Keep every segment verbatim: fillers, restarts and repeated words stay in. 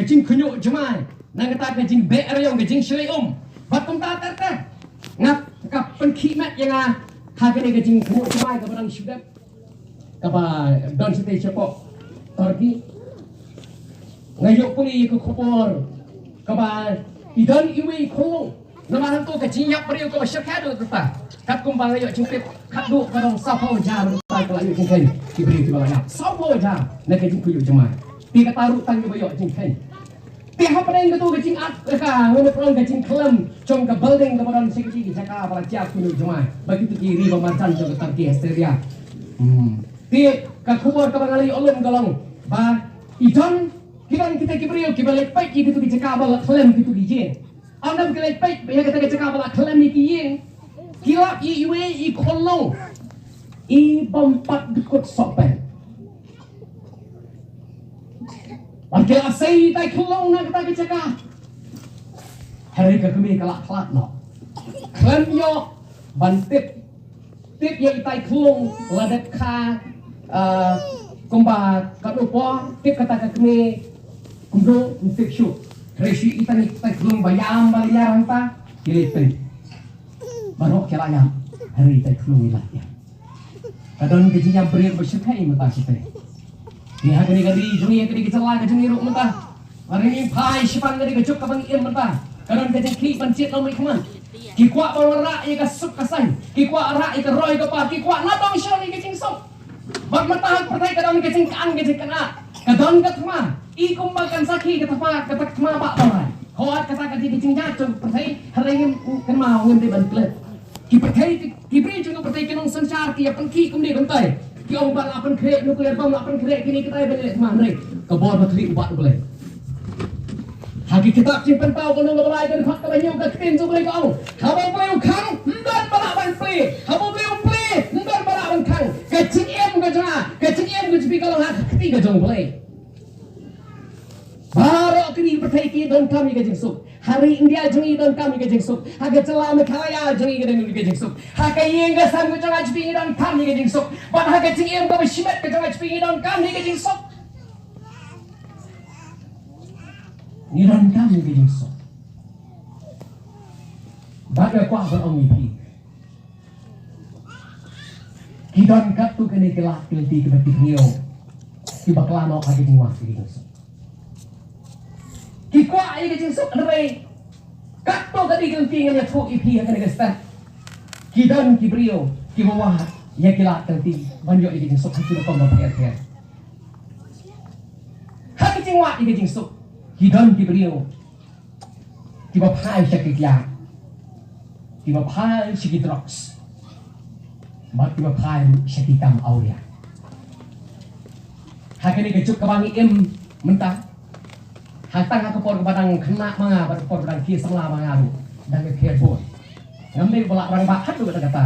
jingkhynñiuh jemai, na kata ka jingbeh rayong, ka jingshlei um. Bad kumta ter ter, nga ka pynkhih met ïa nga ha kane ka jingkhynñiuh jemai kaba dang shu dep, kaba don shatei shapoh Turkey. Nga ïoh pule ïa ka khubor kaba i don iwei i khunlung. Namar hangto ka jingïap briew kaba shyrkhei haduh katta. Katkum ba nga ïoh jingtip, haduh ka dong sawphew hajar ruh ka la ïoh jingkheiñ. Ki briew kiba la ïap sawphew hajar na ka jingkhynñiuh jemai. Te kata ruh tang kiba ïoh jingkheiñ. Te hapdeng kato ka jingat, ka, ngan ong ka jingkhlem jong ka building kaba don sha kiti ki jaka ba la jia khynñiuh jemai, ba kito ki ri ba marjan jong ka Turkey, Syria. Hmm. Te ka khubor kaba nga la ïoh lum ka long ba i don, ki don kita ki briew kiba leit peit ïa kito ki jaka ba la khlem kito ki ïing. Ynda ki leit peit ïa kata ka jaka ba la khlem ïa ki ïing, ki lap ïa iwei i khunlung i bym pat dkut sohpeng. Bad ki la sei itai khunlung na kata ka jaka. Hynrei ka kmie ka la khlad noh. Khlem ïoh ban tip, tip ïa itai khunlung la dep kha, ah, kumba katno por, tip kata ka kmie kumno, ym tip shuh. Hynrei shu i tang itai khunlung ba ïam ba la ïar hangta, ki leit peit. Baroh ki la ïam, hynrei itai khunlung i la ïam. Ka don ka jingïap briew ba shyrkhei mynta shatei. Ngi ha kane ka ri jong ngi, ha kane ka jylla ka jong ngi ruh mynta, hynrei ngi phai shaphang kane ka juk kaba ngi im mynta, ka don ka jingkhih ban jied lem ïa ka khmat. Ki kwah ban wanrah ïa ka suk ka saiñ, ki kwah rah ïa ka roi ka par, ki kwah na dong shuh ïa ka jingsuk. Bad mynta ha ka pyrthei ka don ka jingkhan ka jingkhanat, ka don ka thma. I kumba kan sakhi ka thma, ka thma ba ba lai. Hooid kata ka dei ka jingjia jong ka pyrthei, hynrei ngim kynmaw, ngim dei ban klet. Ki pyrthei, ki, ki briew jong ka pyrthei, ki nongsynshar ki ïa pynkhih kumne kumtai. Ki ong ba la pynkhreh nuclear bomb, la pynkhreh kine kitai ban leh thma, hynrei ka bor ba khlieh u Bah U Blei. Ha ki kitab Jingpynpaw ka lynnong kaba lai, ka dkhot kaba hynñiew, ka ktien jong U Blei ka ong, haba U Blei u khang, ym don ba lah ban plie. Haba U Blei u plie, ym don ba lah ban khang. Ka jingim ka jong nga, ka jingim ka jong phi ka long ha ka kti ka jong U Blei. Baroh kine ki pyrthei ki donkam ïa ka jingsuk. Ha ri India jong ngi donkam ïa ka jingsuk. Ha ka jylla Meghalaya jong ngi ka don ïa ka jingsuk. Ha ka ïing ka sem ka jong nga jong phi ngi donkam ïa ka jingsuk. Bad ha ka jingim kaba shimet ka jong nga jong phi ngi donkam ïa ka jingsuk. Ngi donkam ïa ka jingsuk. Bad nga kwah ban ong ïa phi, ki don katto katne ki lad ki lynti kiba tip ïa u, kiba khlad noh ha ka jingwad ïa ka jingsuk. Ki kwah ïa ka jingsuk, hynrei katto katne ki lynti ngan ïathuh ïa phi ha kane ka step. Ki don ki briew kiba wad ïa ki lad ki lynti ban ïoh ïa ka jingsuk ha ki rukom ba pher pher. Ha ka jingwad ïa ka jingsuk, ki don ki briew kiba phai sha ki kiad, kiba phai sha ki drugs, bad kiba phai ruh sha ki kam awria. Ha kane ka juk kaba ngi im mynta, ha tang ha ka por kaba dang khynnah ma nga bad ka por ba dang khie samla ma nga ruh, dang ka pher bun. Ngam dei uba lah rangbah haduh katta katta,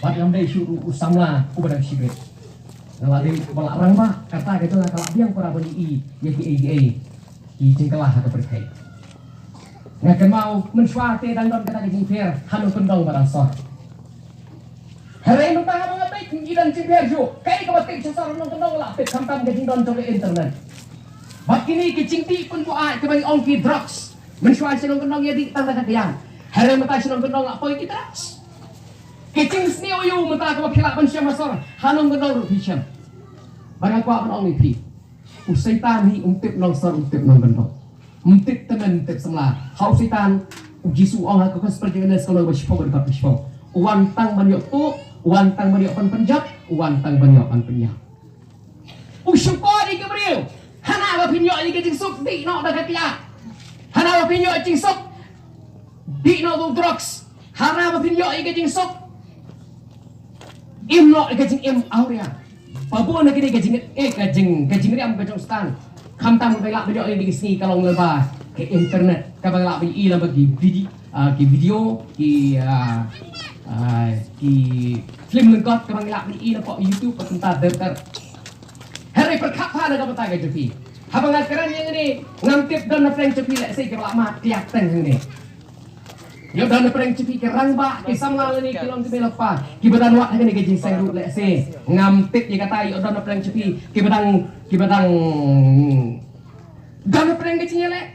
bad ngam dei shuh ruh u samla uba dang shibit. Nga la dei uba lah rangbah, kata ka jong nga ka lah biang para ban ïohi ïa kiei kiei ki jingkylla ha ka pyrthei. Nga kynmaw mynshuwa te dang don kata ka jingpher ha nongkyndong bad ha sor. Hynrei mynta haba nga peit ngi don jingpher shuh. Kaei kaba tip sha sor ha nongkyndong la tip, khamtam ka jingdon jong ka internet. Bad kine ki jingdih pynbuaid kaba ngi ong ki drugs. Mynshuwa sha nongkyndong ïa dih tang da ka kyiad. Hynrei mynta sha nongkyndong la poi ki drugs. Ki jingsniew aïu mynta kaba phi lah ban shem ha sor, ha nongkyndong ruh phi shem. Ba nga kwah ban ong ïa phi, u Soitan hi um tip nongsor, um tip nongkyndong. Um tip tymmen, um tip samla. Ha u Soitan, u Jisu u ong ha ka Gospel jong u Ïoannis ka lynnong ba shiphew, ka dkhot ba shiphew, u wan tang ban ïoh tuh, u wan tang ban ïoh pynpynjot, u wan tang ban ïoh ban pynïap. U shukor ïa ki briew. Hana ba phin ïoh ïa ka jingsuk, dih noh da ka kyiad. Hana ba phin ïoh jingsuk, dih noh da u drugs. Hana ba phin ïoh ïa ka jingsuk, im noh ïa ka jingim awria. Ba bun na kine ka jing, eh, ka jing, ka jingriam ka jong u Soitan. Khamtam ba lah ban ïoh ïa kine ki sngi ka long lyngba ka internet, kaba lah ban ïohi lyngba ki video, ah, ki video, ki, ah, ah, ki film lyngkot kaba lah ban ïohi lyngba YouTube, ba kumta ter ter. Hynrei pyrkhat bha na ka bynta ka jong phi. Haba nga kren ïa ngi, ngam tip don na pdeng jong phi lehse kiba la mad kyiad teng hangne. Ïoh don na pdeng jong phi ki rangbah, ki samla lane ki longkmie longkpa kiba dang wad ha kane ka jingïaseng ruh lehse. Ngam tip ïa kata, ïoh don na pdeng jong phi kiba dang, kiba dang Don hapdeng ka jingïaleh.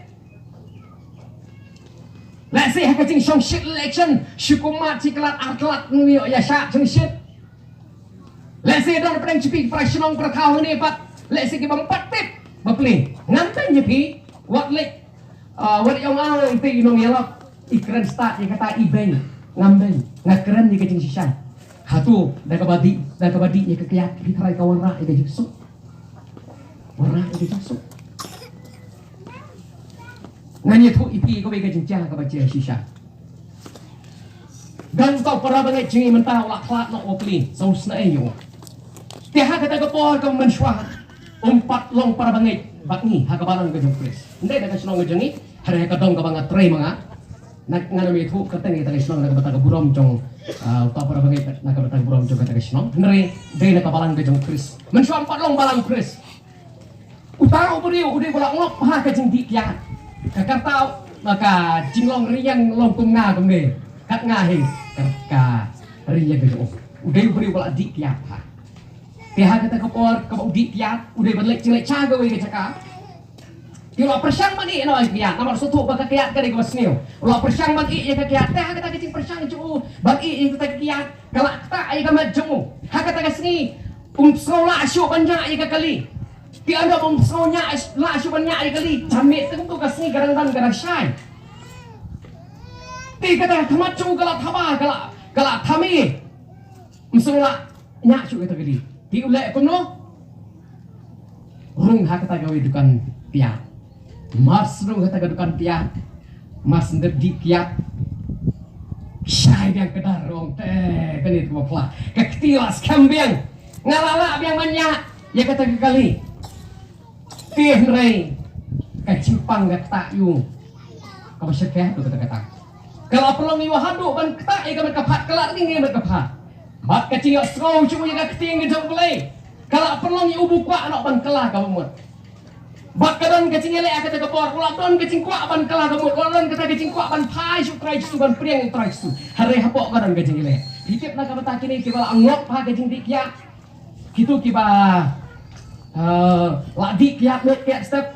Lehse ha ka jingshongshit election, shi kum mat shi kyllat ar kyllat ngi ïoh ïa shah shongshit. Lehse don hapdeng jong phi para shnong para thaw hangne pat, lehse ki bym pat tip ba plie. Ngam beiñ ïa phi, wat leh, ah, wat ïong ang te i nongïalap, i kren stad ïa kata i beiñ, ngam beiñ, nga kren ïa ka jingshisha. Hato da kaba dih, da kaba dih ïa ka kiad phi tharai ka wanrah ïa ka jingsuk. Wanrah ïa ka jingsuk. Ngan ïathuh ïa phi kawei ka jingjia kaba jia shisha. Don uta u para bangeit jong ngi mynta u la khlad noh u plie, sa u sngewsih ïa u. Te ha kata ka por ka mynshuwa um pat long para bangeit bad ngi ha ka balang ka jong Khrist. Ym dei da ka shnong ka jong ngi, hynrei ha ka dong kaba nga trei ma nga. Nga, ngan ym ïathuh kyrteng ïa kata ka shnong na ka bynta ka burom jong, ah, uta u para bangeit na ka bynta ka burom jong kata ka shnong. Hynrei dei na ka balang ka jong Khrist. Mynshuwa um pat long balang Khrist. Uta u briew u dei u la ngop ha ka jingdih kiad. Ka kata ma ka jinglong riang long kum nga kumne. Kat nga hi ka, ka riang ka jong u. U dei u briew u la dih kiad ha. Te ha kata ka por kaba u dih kiad u dei ban leit jingleit sha kawei ka jaka. Te u la pyrshang ban ïeh noh ïa ka kiad namar u sngewthuh ba ka kiad ka dei kaba sniew. U la pyrshang ban ïeh ïa ka kiad. Te ha kata ka jingpyrshang jong u ban ïeh ïa kata ka kiad ka la ktah ïa ka met jong u. Ha kata ka sngi um sngew lah shuh ban ñiah ïa ka kali. Te ynda um sngew ñiah, lah shuh ban ñiah ïa ka kali, janmiet teng tu ka sngi ka dang don ka dang shai. Te kata ka khmat jong u ka la thaba, ka la, ka la thame. Um sngew lah ñiah shuh ïa kata ka kali. Te u leh kumno? Rung ha kata kawei dukan piat. Mar shu rung ha kata ka dukan piat, mar shu dep dih kiad, shai biang ka dar, u ong te kane ka bapla. Ka kti la skhem biang. Nga la lah biang ban ñiah ïa kata ka kali. Te hynrei ka jingpang ka ktah ïa u kaba shyrkhei haduh katta katta. Ka la pynlong ïa u haduh ban ktah ïa ka met ka phad, ka la ring ïa ka met ka phad. Bad ka jingïohsngew jong u ïa ka ktien ka jong U Blei ka la pynlong ïa u ba u kwah noh ban kylla kaba mut. Bad ka don ka jingïaleh ha kata ka por, u la don ka jingkwah ban kylla kaba mut, u la don kata ka jingkwah ban phai sha U Trai Jisu, ban pdiang ïa U Trai Jisu. Hynrei hapoh ka don ka jingïaleh. Phi tip na ka bynta kine kiba la ngop ha ka jingdih kiad. Kito kiba, eh, la dih kiad miet kiad step.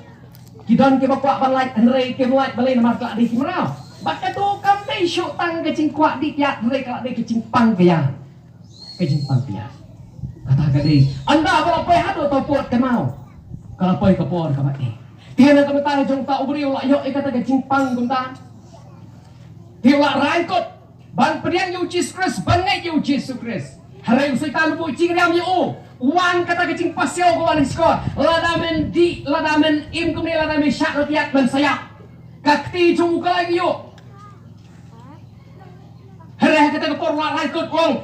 Ki don kiba kwah ban lait hynrei kim lait balei namar ka la dei ki mraw. Bad kato kam dei shuh tang ka jingkwah dih kiad hynrei ka la dei ka jingpang ka ïa. Ka jingpang ka ïa. Kata ka dei. Ynda ba la poi haduh to pud ka maw. Ka la poi ka por kaba eh. Te na ka bynta jong uta u briew u la ïoh ïa kata ka jingpang kumta. Te u la rai kut ban pdiang ïa U Jisu Khrist, ban ngeit ïa U Jisu Khrist. Hynrei u Soitan u buh jingriam ïa u. Wan kata ka jingpasiaw ka wan ha shkor. Lada men dih, lada men im kumne, lada men shah ruh kiad men sa ïap. Ka kti jong u ka la ïoh. Hynrei ha kata ka por u la rai kut u ong,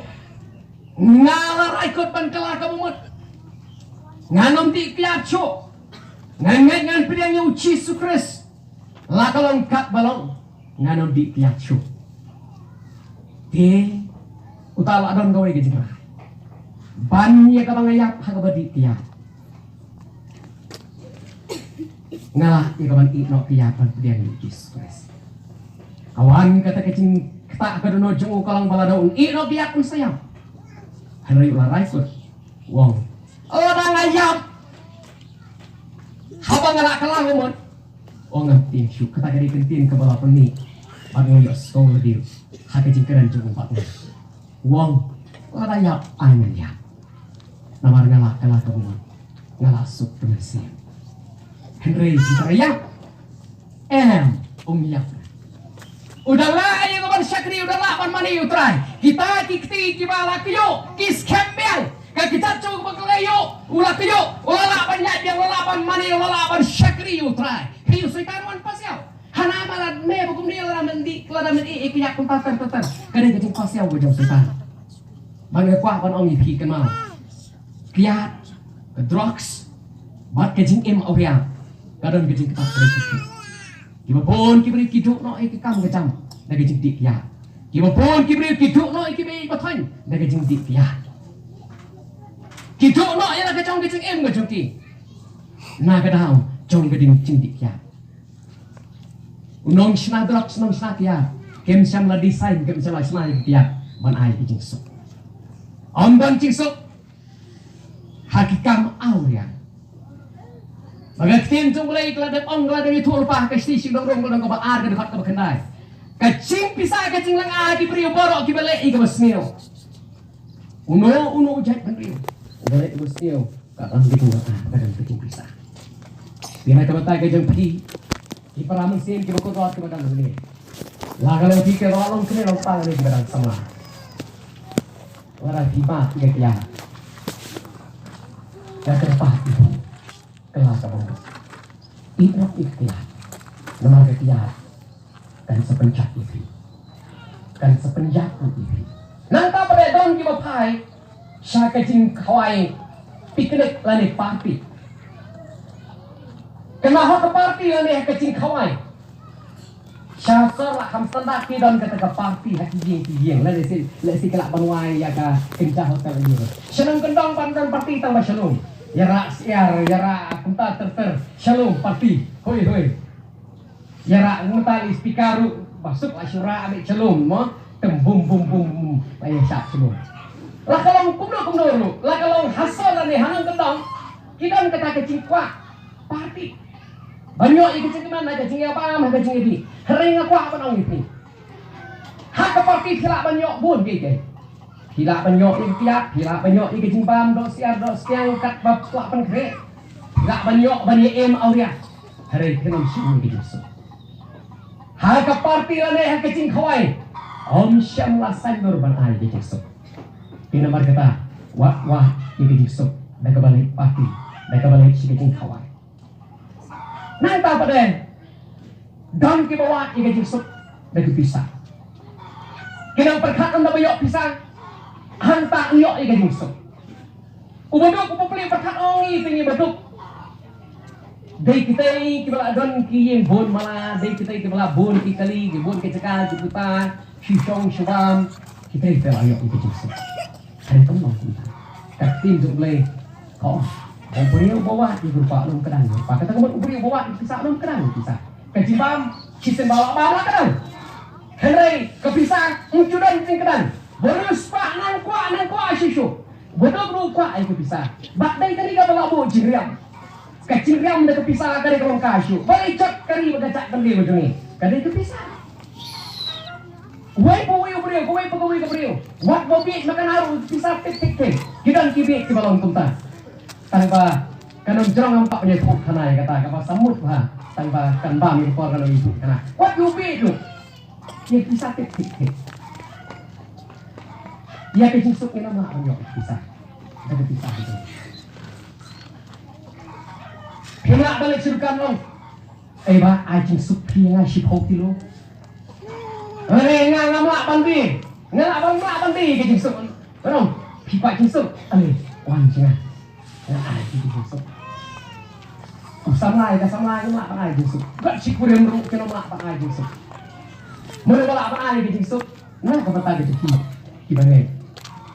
nga la rai kut ban kylla kaba mut. Ngan ym dih kiad shuh. Ngan ngeit ngan pdiang ïa U Jisu Khrist. La ka long katba long, ngan ym dih kiad shuh. Te uta la don kawei ka jingrai. Ban ïa kaba nga ïap ha kaba dih kiad, nga lah ïa kaban ïeh noh kiad ban pdiang ïa U Jisu Khrist. Ka wan kata ka jingktah ka dohnud jong u ka long ba lada un ïeh noh kiad un sa ïap. Hynrei u la rai kut u ong, lada nga ïap haba nga la kylla kaba mut, u ong ngam tieng shuh. Kata ka dei ka ktien kaba la pynmih bad nga ïohsngew lade ha ka jingkren jong u bad nga. U ong, lada ïap ai ngan ïap. Namar nga la kylla kaba mut, nga la suk ka mynsiem. Hynrei phi trai ïap? Em, um ïap. U dang lah ïa ka ban shakri, u dang lah ban mane ïa U Trai. Kita ki kti kiba la kyiuh ki skhem biang. Ka kjat jong u ba ka la ïoh, u la kyiuh, u la lah ban ïaid biang, u la lah ban mane, u la lah ban shakri ïa U Trai. Phi, u Soitan wan pasiaw. Hana ma lada me ba kumne, lada men dih, lada men ïeh ïa ka ïap kumta ter ter ter. Ka dei ka jingpasiaw ka jong u Soitan. Ban nga kwah ban ong ïa phi kynmaw, kiad, ka drugs bad ka jingim awria ka don ka jingktah ka jong ki. Kiba bun ki briew ki duh noh ïa ki kam ka jam da ka jingdih kiad. Kiba bun ki briew ki duh noh ïa kiba ïeit ba thoiñ da ka jingdih kiad. Ki duh noh ïa la ka jong ka jingim ka jong ki na ka daw jong ka ding jingdih kiad. U nongshna drugs, nongshna kiad, kim shym la design, kim shym la shna ïa ka kiad ban ai ka jingsuk. Ym don jingsuk ha ki kam awria. Ba ka ktien jong U Blei ka la dep ong, ka la dep ïathuh lypa ha ka shithi Shynrong Rung, ka lynnong kaba ar, ka dkhot kaba khyndai. Ka jingpisa ka jinglynga ki briew baroh kiba leh ïa kaba sniew. Uno uno u jaitbynriew uba leh ïa kaba sniew, ka don ka jinglynga, ka don ka jingpisa. Ïa na ka bynta ka jong phi, ki para mynsiem kiba kordor kiba don hangne, la ka long phi kiba long kmie long kpa lane kiba dang samla, lada phi mad ïa ka kyiad, ka kyrpad ïa phi. Kylla ka bynta. Ïehnoh ïa ka kyiad. Namar ka kyiad kan sa pynjah ïa phi. Kan sa pynjah ïa phi. Nangta pat de don kiba phai sha ka jingkhawai picnic lane party. Kane ha ka party lane ha ka jingkhawai. Sha sor la kham standard ki don kata ka party ha ki ïing ki ïing. Lehse, lehse ki lah ban wai ïa ka kynja hotel ïa. Sha nongkyndong ban don party tang ba sha lum. Ïarap syiar, ïarap kumta ter ter. Sha lum party. Hoi hoi. Ïarap mynta i speaker ruh ba suk la shu rah beit sha lum mo. Tem bum bum bum bum. La ïa shah sha lum. La ka long kumno kumno ruh. La ka long ha sor lane ha nongkyndong. Ki don kata ka jingkwah party. Ban ïoh ïa ka jingkmen ha ka jingïabam ha ka jingïabih. Hynrei nga kwah ban ong ïa phi, ha ka party phi lah ban ïoh bun kiei kiei. Phi lah ban ïoh ïa ka kyiad, phi lah ban ïoh ïa ka jingbam doh syiar doh syiang katba lah pynkhreh. Phi lah ban ïoh ban ïa im awria. Hynrei phin ym shim ïa ka jingsuk ha ka party lane ha ka jingkhawai. Ym shym la saiñdur ban ai ïa ka jingsuk. Te namar kata, wat wad ïa ka jingsuk da kaba leit party, da kaba leit sha ka jingkhawai. Nangta pat de don kiba wad ïa ka jingsuk da ka pisa. Ki nang pyrkhat ynda ba ïoh pisa, hangta ïoh ïa ka jingsuk. U baduk u pynplie pyrkhat, ong ïa kine baduk. Dei kita kiba la don ki ïing bun mala, dei kita kiba la bun ki kali, ki bun ki jaka, ki puta, shu shong shu bam, kita te la ïoh ïa ka jingsuk. Hynrei kam long kumta. Ka ktien jong U Blei ka ong, u briew ba wad ïa ka rupa lum kdang ïa ka rupa. Kata ka mut u briew ba wad ïa ka pisa lum kdang ïa ka pisa. Ka jingbam shisien ba la bam la kdang. Hynrei ka pisa ym ju don jingkdang. Ba riewspah nang kwah nang kwah shisha. Ba duk ruh kwah ïa ka pisa. Bad dei kane kaba la buh jingriam. Ka jingriam da ka pisa ka dei ka long ka shu. Balei jot ka ri ba ka jot ka ri ba jong ngi. Ka dei ka pisa. Wei pa wei u briew, kawei pa kawei ka briew. Wat ba bieit ma ka na ruh pisa tik tik tik. Ki don ki bieit kiba long kumta. Tang ba kan ym jrong, ngam kwah ban ïathuh khana ïa kata kaba sa mut bha. Tang ba kan bam ïa ka por kan ym ïathuh khana. Wat ïa u bieit ruh. Ïa pisa tik tik tik. Ïa ka jingsuk ngin ym lah ban ïoh pisa. Da ka pisa. Phim lah ban leit sha dukan long. Ei bah, ai jingsuk phi ïa nga shiphew kilo. Ei, nga ngam lah ban die. Nga lah ban, lah ban die ka jingsuk. Ong, phi kwah jingsuk? Ei, wan sha nga. Nga ai phi jingsuk. U samla, ka samla ngam lah ban ai jingsuk. Bad shi kurim ruh ki ngam lah ban ai jingsuk. Mano ba lah ban ai ka jingsuk? Na ka bynta ka jong phi kiba ngeit.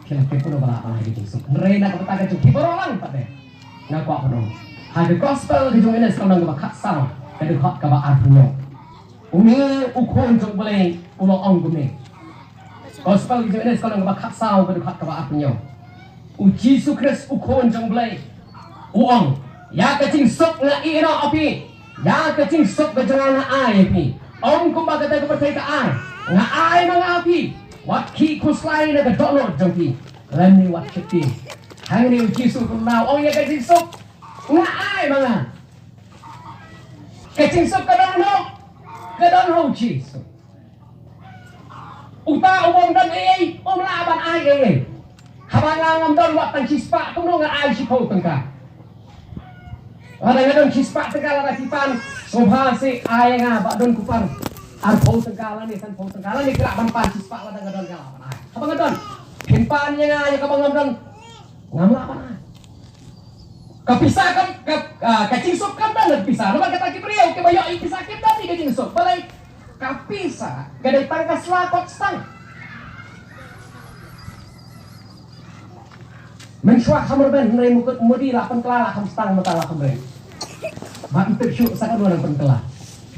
Ki la kyrpad ba la ai ka jingsuk. Hynrei na ka bynta ka jong phi baroh lang pat de, nga kwah ban ong, ha ka gospel ka jong u Ïoannis ka lynnong kaba khatsaw, ka dkhot kaba arphew hynñiew. Une u khun jong U Blei u la ong kumne. Gospel ka jong u Ïoannis ka lynnong kaba khatsaw, ka dkhot kaba arphew hynñiew. U Jisu Khrist u khun jong U Blei u ong, ïa ka jingsuk nga ïehnoh ïa phi. Ïa ka jingsuk ka jong nga nga ai ïa phi. Ym kumba kata ka pyrthei ka ai, nga ai ma nga ïa phi. Wat khih khuslai na ka dohnud jong phi, lymne wat sheptieng. Hangne u Jisu u ong ïa ka jingsuk nga ai ma nga. Ka jingsuk ka don ha u, ka don ha u Jisu. Uta u bym don ei ei um lah ban ai ei ei. Haba nga ngam don wat tang shispah, kumno nga ai shiphew tyngka? Lada nga don shispah tyngka, lada phi pan sngewbha seh ai nga ba don kupar arphew tyngka lane sanphew tyngka, lane phi lah ban pan shispah, lada nga don nga lah ban ai. Haba nga don, phin pan ïa nga ïa kaba ngam don, ngam lah ban ai. Ka pisa kam, ka, ah, ka jingsuk kam don ka pisa. Namar kata ki briew kiba ïoh ïa ka pisa kim don ïa ka jingsuk. Balei? Ka pisa ka dei tang ka sla kot stang. Mynshuwa kham rben, hynrei mukut mudi la pynkylla la kham stang, mynta la kham rben. Bad mynta shuh sa ka dei nang pynkylla.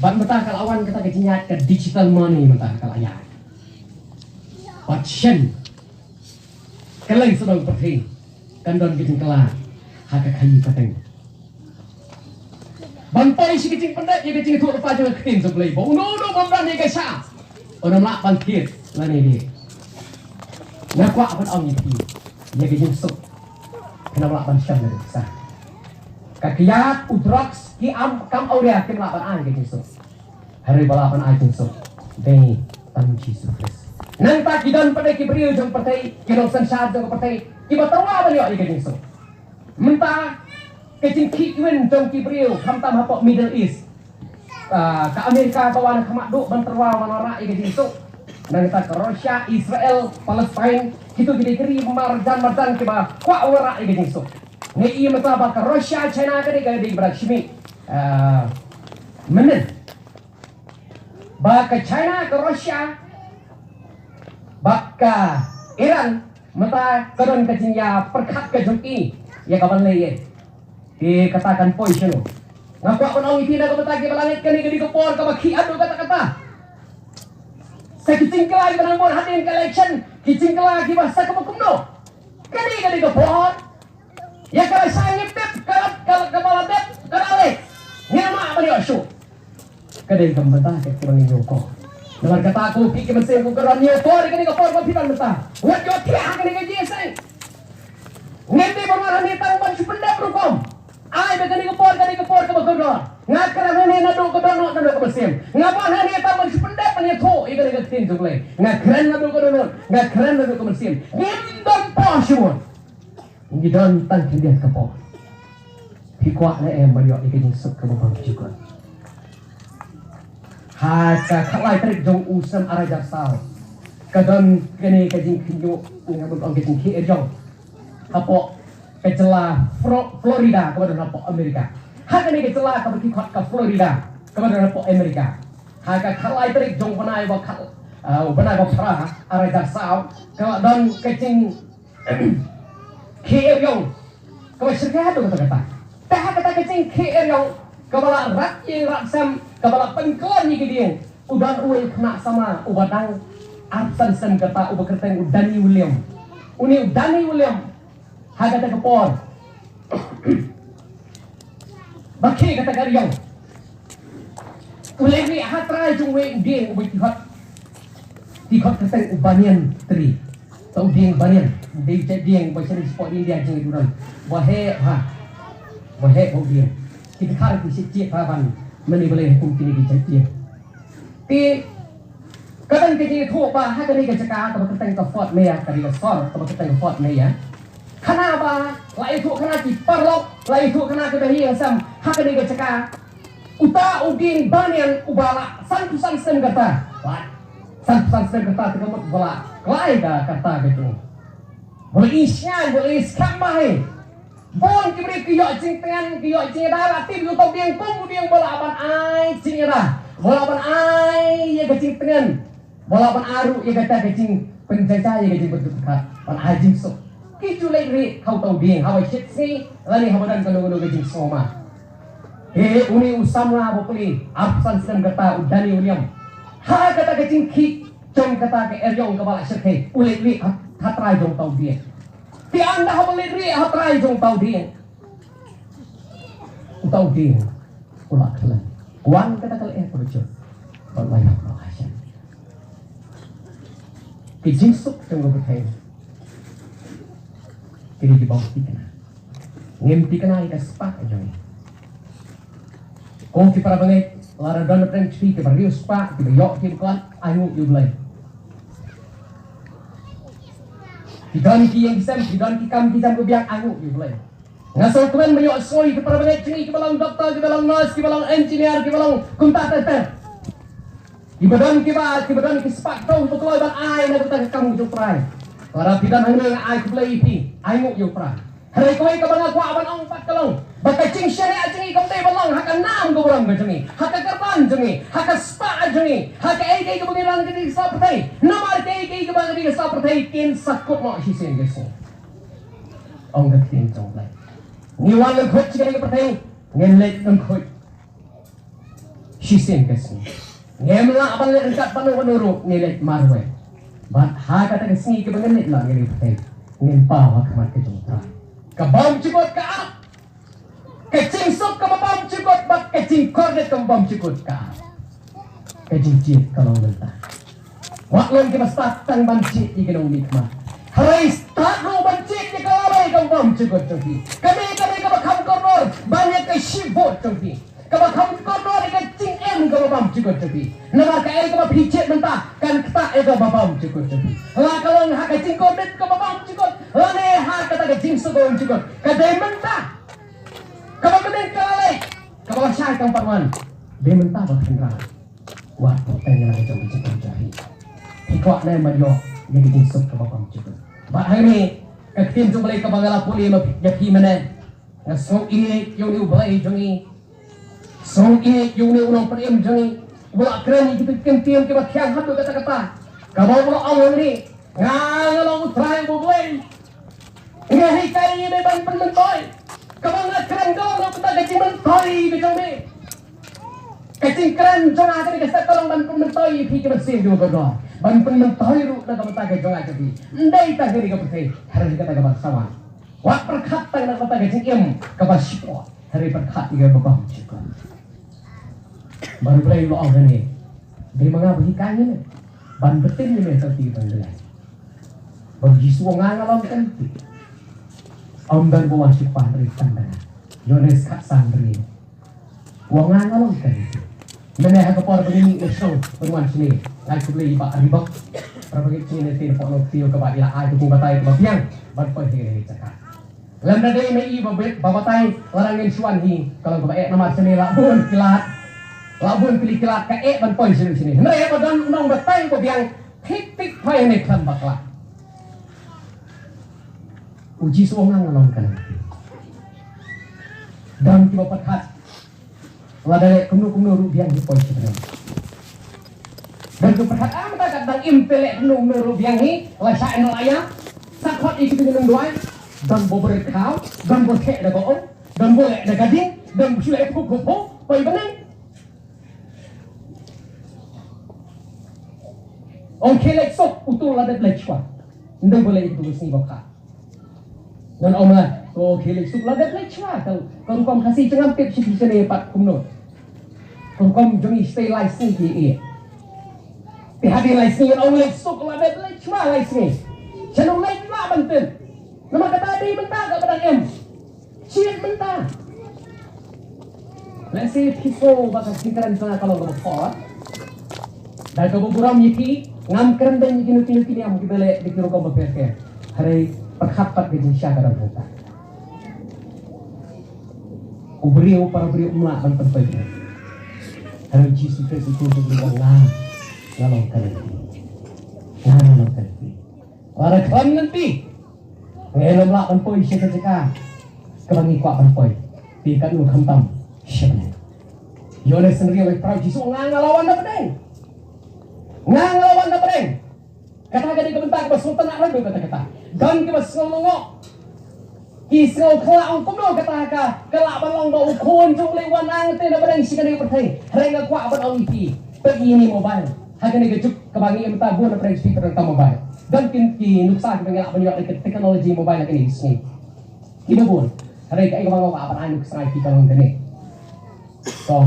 Bad mynta ka la wan kata ka jingïaid ka digital money, mynta ka la ïaid. Bad shen kylleng sawdong pyrthei kan don ka jingkylla ha ka khaïi pateng. Ban poi sha ka jingpyndep ïa ka jingïathuhlypa jong ka ktien jong U Blei, ba uno uno bym don ïa ka shah un ym lah ban thied lane leh. Nga kwah ban ong ïa phi ïa ka jingsuk, phin ym lah ban shem da ka pisa. Ka kiad, u drugs, ki am, kam awria kim lah ban ai ka jingsuk. Hynrei ba lah ban ai jingsuk dei tang U Jisu Khrist. Nangta ki don pat de ki briew jong pyrthei, ki nongsynshar jong pyrthei, kiba tyrwa ban ïoh ïa ka jingsuk. Mynta ka jingkhih win jong ki briew khamtam hapoh Middle East. Ah, ka Amerika ka wan khmat duh ban tyrwa ban wanrah ïa ka jingsuk. Nangta ka Russia, Israel, Palestine, kito ki dei ki ri marjan marjan kiba kwah wanrah ïa ka jingsuk. Ngi i mynta ba ka Russia, China ka dei ka dei ba shimi, ah, mynnin. Ba ka China, ka Russia bad ka Iran mynta ka don ka jingïapyrkhat ka jong ki ïa ka ban leh ïa. Te kata kan poi shano? Nga kwah ban ong ïa phi na ka bynta kiba la ngeit, kane ka dei ka por kaba khih haduh katta katta. Sa ki jingkylla kiba nang bud hadien ka election, ki jingkylla kiba sa kaba kumno, kane ka dei ka por. Ïa ka la shah ngi pep, ka la, ka la, kaba la dep ka la leh. Ngim lah ban ïoh shuh. Ka dei ka bynta ka kiba ngi ñiewkor. Namar kata ko phi ki mynsiem ko kyrdan, ñiewkor ïa kane ka por ba phi don mynta. Wat ïohthiah ha kane ka jingseng. Ngim dei ban wan hangne tang ban shu pyndep rukom. Ai ba kane ka por ka dei ka por kaba kordor. Nga kren hangne naduh ka dohnud, naduh ka mynsiem. Ngam wan hangne tang ban shu pyndep ban ïathuh ïa kane ka ktien jong U Blei. Nga kren naduh ka dohnud, nga kren naduh ka mynsiem. Ngim don por shibun. Ngi don tang khyndiat ka por. Phi kwah ne em ban ïoh ïa ka jingsuk kaba bymjukut? Ha ka khatlai tarik jong u snem ar hajar saw, ka don kane ka jingkhynñiuh, nga mut ong ka jingkhih ïong, hapoh ka jylla Fro-, Florida kaba don hapoh Amerika. Ha kane ka jylla kaba ki khot ka Florida kaba don hapoh Amerika, ha ka khatlai tarik jong u bnai ba khat, ah, u bnai ba phra ar hajar saw, ka la don ka jing khih ïong kaba shyrkhei haduh katta katta. Te ha kata ka jingkhih ïong kaba la rat ïing rat sem, kaba la pynkylla ïa ki dieng, u don uwei u khynnah samla uba dang arphew san snem katta, uba kyrteng u Danny William. Une u Danny William, ha kata ka por ba khih kata ka ïong, u leit rieh ha trai jong uwei u dieng uba ki khot, ki khot kyrteng u banyan tree. Te u dieng banyan, u dei u jait dieng ba shane shapoh India jingïaduh, uba heh bha, uba heh bha u dieng. Ki dkhar ki shu jied bha ban mane balei ha kum kine ki jait dieng. Te ka don ka jingïathuh ba ha kane ka jaka kaba kyrteng ka Fort Myers, ka dei ka sor kaba kyrteng ka Fort Myers, khana ba la ïathuh khana ki paralok, la ïathuh khana ki bahaïing hasem ha kane ka jaka. Uta u dieng banyan uba la sanphew san snem katta, la sanphew san snem katta, te ka mut ba la klai ka katta ka jong u, ba la ïeng shngaiñ, ba la ïeng skhem bha hi. Bun ki briew ki ïoh jingtngen, ki ïoh jingïada, la tip ïa uta u dieng kum u dieng ba lah ban ai jingïada, ba lah ban ai ïa ka jingtngen, ba lah ban ai ruh ïa kata ka jingpynjah ïa ka jingpynjah, ban ai jingsuk. Ki ju leit rieh ha uta u dieng haba shit sngi lane haba don kano kano ka jingsngewma. He, une u samla ba plie arphew san snem katta, u Danny William, ha kata ka jingkhih jong kata ka ïong kaba la shyrkhei, u leit rieh ha, ha trai jong uta u dieng. Te ynda haba leit rieh ha trai jong uta u dieng, uta u dieng u la khlem wan kata ka lyer kaba jur bad la ïap noh ha shen. Ki jingsuk jong ka pyrthei ki dei kiba thikna. Ngim thikna ïa ka spah jong ngi. Ko ki para bangeit, lada don na pdeng jong phi kiba riewspah, kiba ïoh kiba khlad, ainguh ïa U Blei. Ki don ki ïing ki sem, ki don ki kam ki jam ka biang, ainguh ïa U Blei. Nga sngewkmen ban ïohsngew ïa ki para bangeit jong ngi kiba long doktor, kiba long nurse, kiba long engineer, kiba long kumta ter ter. Kiba don kiba, kiba don ki spah kito kiba kloi ban ai na ka bynta ka kam jong U Trai. Lada phi don hangne, nga ai khublei ïa phi, ainguh ïa U Trai. Hynrei kawei kaba nga kwah ban ong pat ka long ba ka jingshaniah jong ngi kam dei ban long ha ka nam ka burom ka jong ngi, ha ka kyrdan jong ngi, ha ka spah jong ngi, ha kaei kaei kaba ngi don ka dei ka sla pyrthei. Namar kaei kaei kaba ngi don ka dei ka sla pyrthei kin sa kut noh shisien ka sngi. Ong ka ktien jong U Blei. Ngi wan lyngkhuit sha kane ka pyrthei, ngin leit lyngkhuit shisien ka sngi. Ngim lah ban leit ryngkat bad uno uno ruh, ngi leit marwei. Bad ha kata ka sngi kaba ngin leit noh na kane ka pyrthei, ngin paw ha khmat ka jong U Trai. Ka bymjukut ka ap. Ka jingsuk kaba bymjukut bad ka jingkordit kaba bymjukut ka. Ka jingjied ka long mynta. Wat long kiba stad tang ban jied ïa ki nongmihkhmat. Hynrei stad ruh ban jied ïa ka lawei kaba bymjukut jong phi. Kane ka dei kaba kham kordor ban ïa ka shi vote jong phi. Kaba kham kordor ïa ka jingim kaba bymjukut jong phi. Namar kaei kaba phi jied mynta kan ktah ïa kaba bymjukut jong phi. La ka long ha ka jingkordit kaba bymjukut, lane ha kata ka jingsuk kaba bymjukut. Ka dei mynta. Kaba mynnin ka la leit, kaba lashai kam pat wan. Dei mynta ba khynra. Wat pyrthei ïa la ka jong ka jingim jong phi. Phi kwah ne em ban ïoh ïa ka jingsuk kaba bymjukut. Bad hangne ka ktien jong U Blei kaba nga la pule ïa phi mynne. Nga sngew ïeit ïa une U Blei jong ngi. Sngew ïeit ïa une u nongpynim jong ngi. U la kren ïa kita ki ktien kiba thiang haduh katta katta. Kaba u la ong hangne, nga, nga long U Trai U Blei. Nga hikai ïa me ban pynmyntoi. Kaba nga kren ka long na ka bynta ka jingmyntoi ka jong me. Ka jingkren jong nga ka dei ka step ka long ban pynmyntoi ïa phi ki mynsiem kiba kordor. Ban pynmyntoi ruh na ka bynta ka jong nga jong phi. Ym dei tang kane ka pyrthei, hynrei kata kaba sawa. Wat pyrkhat tang na ka bynta ka jingim kaba shipor, hynrei pyrkhat ïa kaba bymjukut. Bad U Blei u la ong kane, dei ma nga ba hikai ïa me, ban btin ïa me ha ka lynti ba ngi ïaid. Bad U Jisu u ong, nga, nga long kane. Ym don ba wan sha U Kpa hynrei tang da nga. Ïoannis khatsan hynriew. U ong, nga, nga long kane. Mynne ha ka por ba ngi mih na shnong ban wan shane, nga ai khublei ïa i Bah Ribok, para bangeit jong ngi na Tynphornong Kiew kaba i la ai ka jingbatai kaba biang ban poi ha kane ka jaka. Lymda dei ma i ba, ba batai, lada ngin shu wan hi, ka long kaba eh namar shane la bun ki lad. La bun tylli ki lad, ka eh ban poi shane shane. Hynrei ba don u nongbatai ba biang, thik thik poi hangne khlem bakla. U Jisu u ong, nga, nga long kane. Don kiba pyrkhat, lada leh kumno kumno ruh biang hi poi shane. Don kiba pyrkhat, ah, mynta ka dang im te leh kumno kumno ruh biang hi, la shah ïa la ïa. Sa khot ïa kita ki nongduwai. Don ba bret khaw, don ba theh da ka um, don ba leh da ka ding, don ba shu leh phuh phuh phuh, poi bneng. Ong khie leit suk, uto la dep leit shuwa. Ym dei ba leit uto ka sngi ba kha. Ngan ong la, ong khie leit suk la dep leit shuwa. Ka, ka rukom Khasi jong nga ym tip sha phi shane pat kumno. Ka rukom jong ngi shatei lai sngi ki ïeh. Te hadien lai sngi ngan ong leit suk la dep leit shuwa lai sngi. Shano leit lah ban tip. Namar kata dei mynta kaba dang im. Jied mynta. Lehse phi sngew ba ka jingkren jong nga ka long kaba khor. Da kaba burom ïa phi, ngam kren beiñ ïa kino kino ki niam kiba leh da ki rukom bapher bapher. Hynrei pyrkhat pat ka jingshisha ka dang hangta. U briew, para briew ym lah ban pynpoi. Hynrei Jisu Khrist u ong, nga, nga long kane. Nga, nga long kane. Lada khlem lynti, ngim lah ban poi sha ka jaka kaba ngi kwah ban poi. Te katno khamtam sha bneng. Ïoannis hynriew laiphew phra, Jisu, nga, nga la wan na pdeng. Nga, nga la wan na pdeng. Kata ka dei ka bynta kaba sngewtynnat haduh katta katta. Don kiba sngew lyngngoh. Ki sngew khlad, ong kumno kata ka, ka lah ban long ba u Khun jong U Blei wan nangta na pdeng sha kane ka pyrthei. Hynrei nga kwah ban ong ïa phi, peit ïa ine i mobile. Ha kane ka juk kaba ngi im mynta, bun na pdeng sha phi pdeng ka mobile. Don ki, ki nuksa kiba ngi lah ban ïoh da ka technology mobile ha kane ka sngi. Kiba bun. Hynrei kaei kaba nga kwah ban ai nuksa ïa phi ka long kane. To.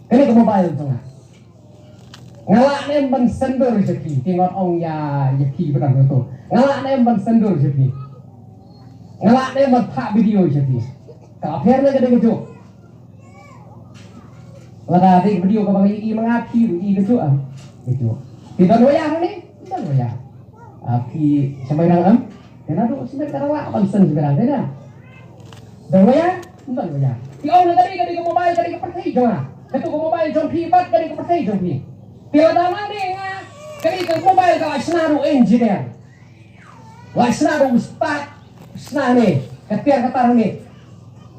Kane ka mobile jong nga. Nga lah ne em ban send dur sha phi, te ngan ong ïa, ïa phi ba dang to. Nga lah ne em ban send dur sha phi. Nga lah ne em ban phah video sha phi. Ka pher ne ka dei kajuh. Lada dei video kaba ngi i ma nga, phi i kajuh, ah. Kajuh. Phi don waya ne? Don waya. Ah, phi sha Mairang em? Te naduh sha Mairang ka lah ban send sha Mairang, te na. Don waya? Don waya. Te ong na ka dei, ka dei ka mobile, ka dei ka pyrthei jong nga. Kato ka mobile jong phi bad ka dei ka pyrthei jong phi. Te lada ma dei nga, ka dei ka mobile ka la shna da u engineer. La shna da u stad, shna ne, ka tiar ka tar ne.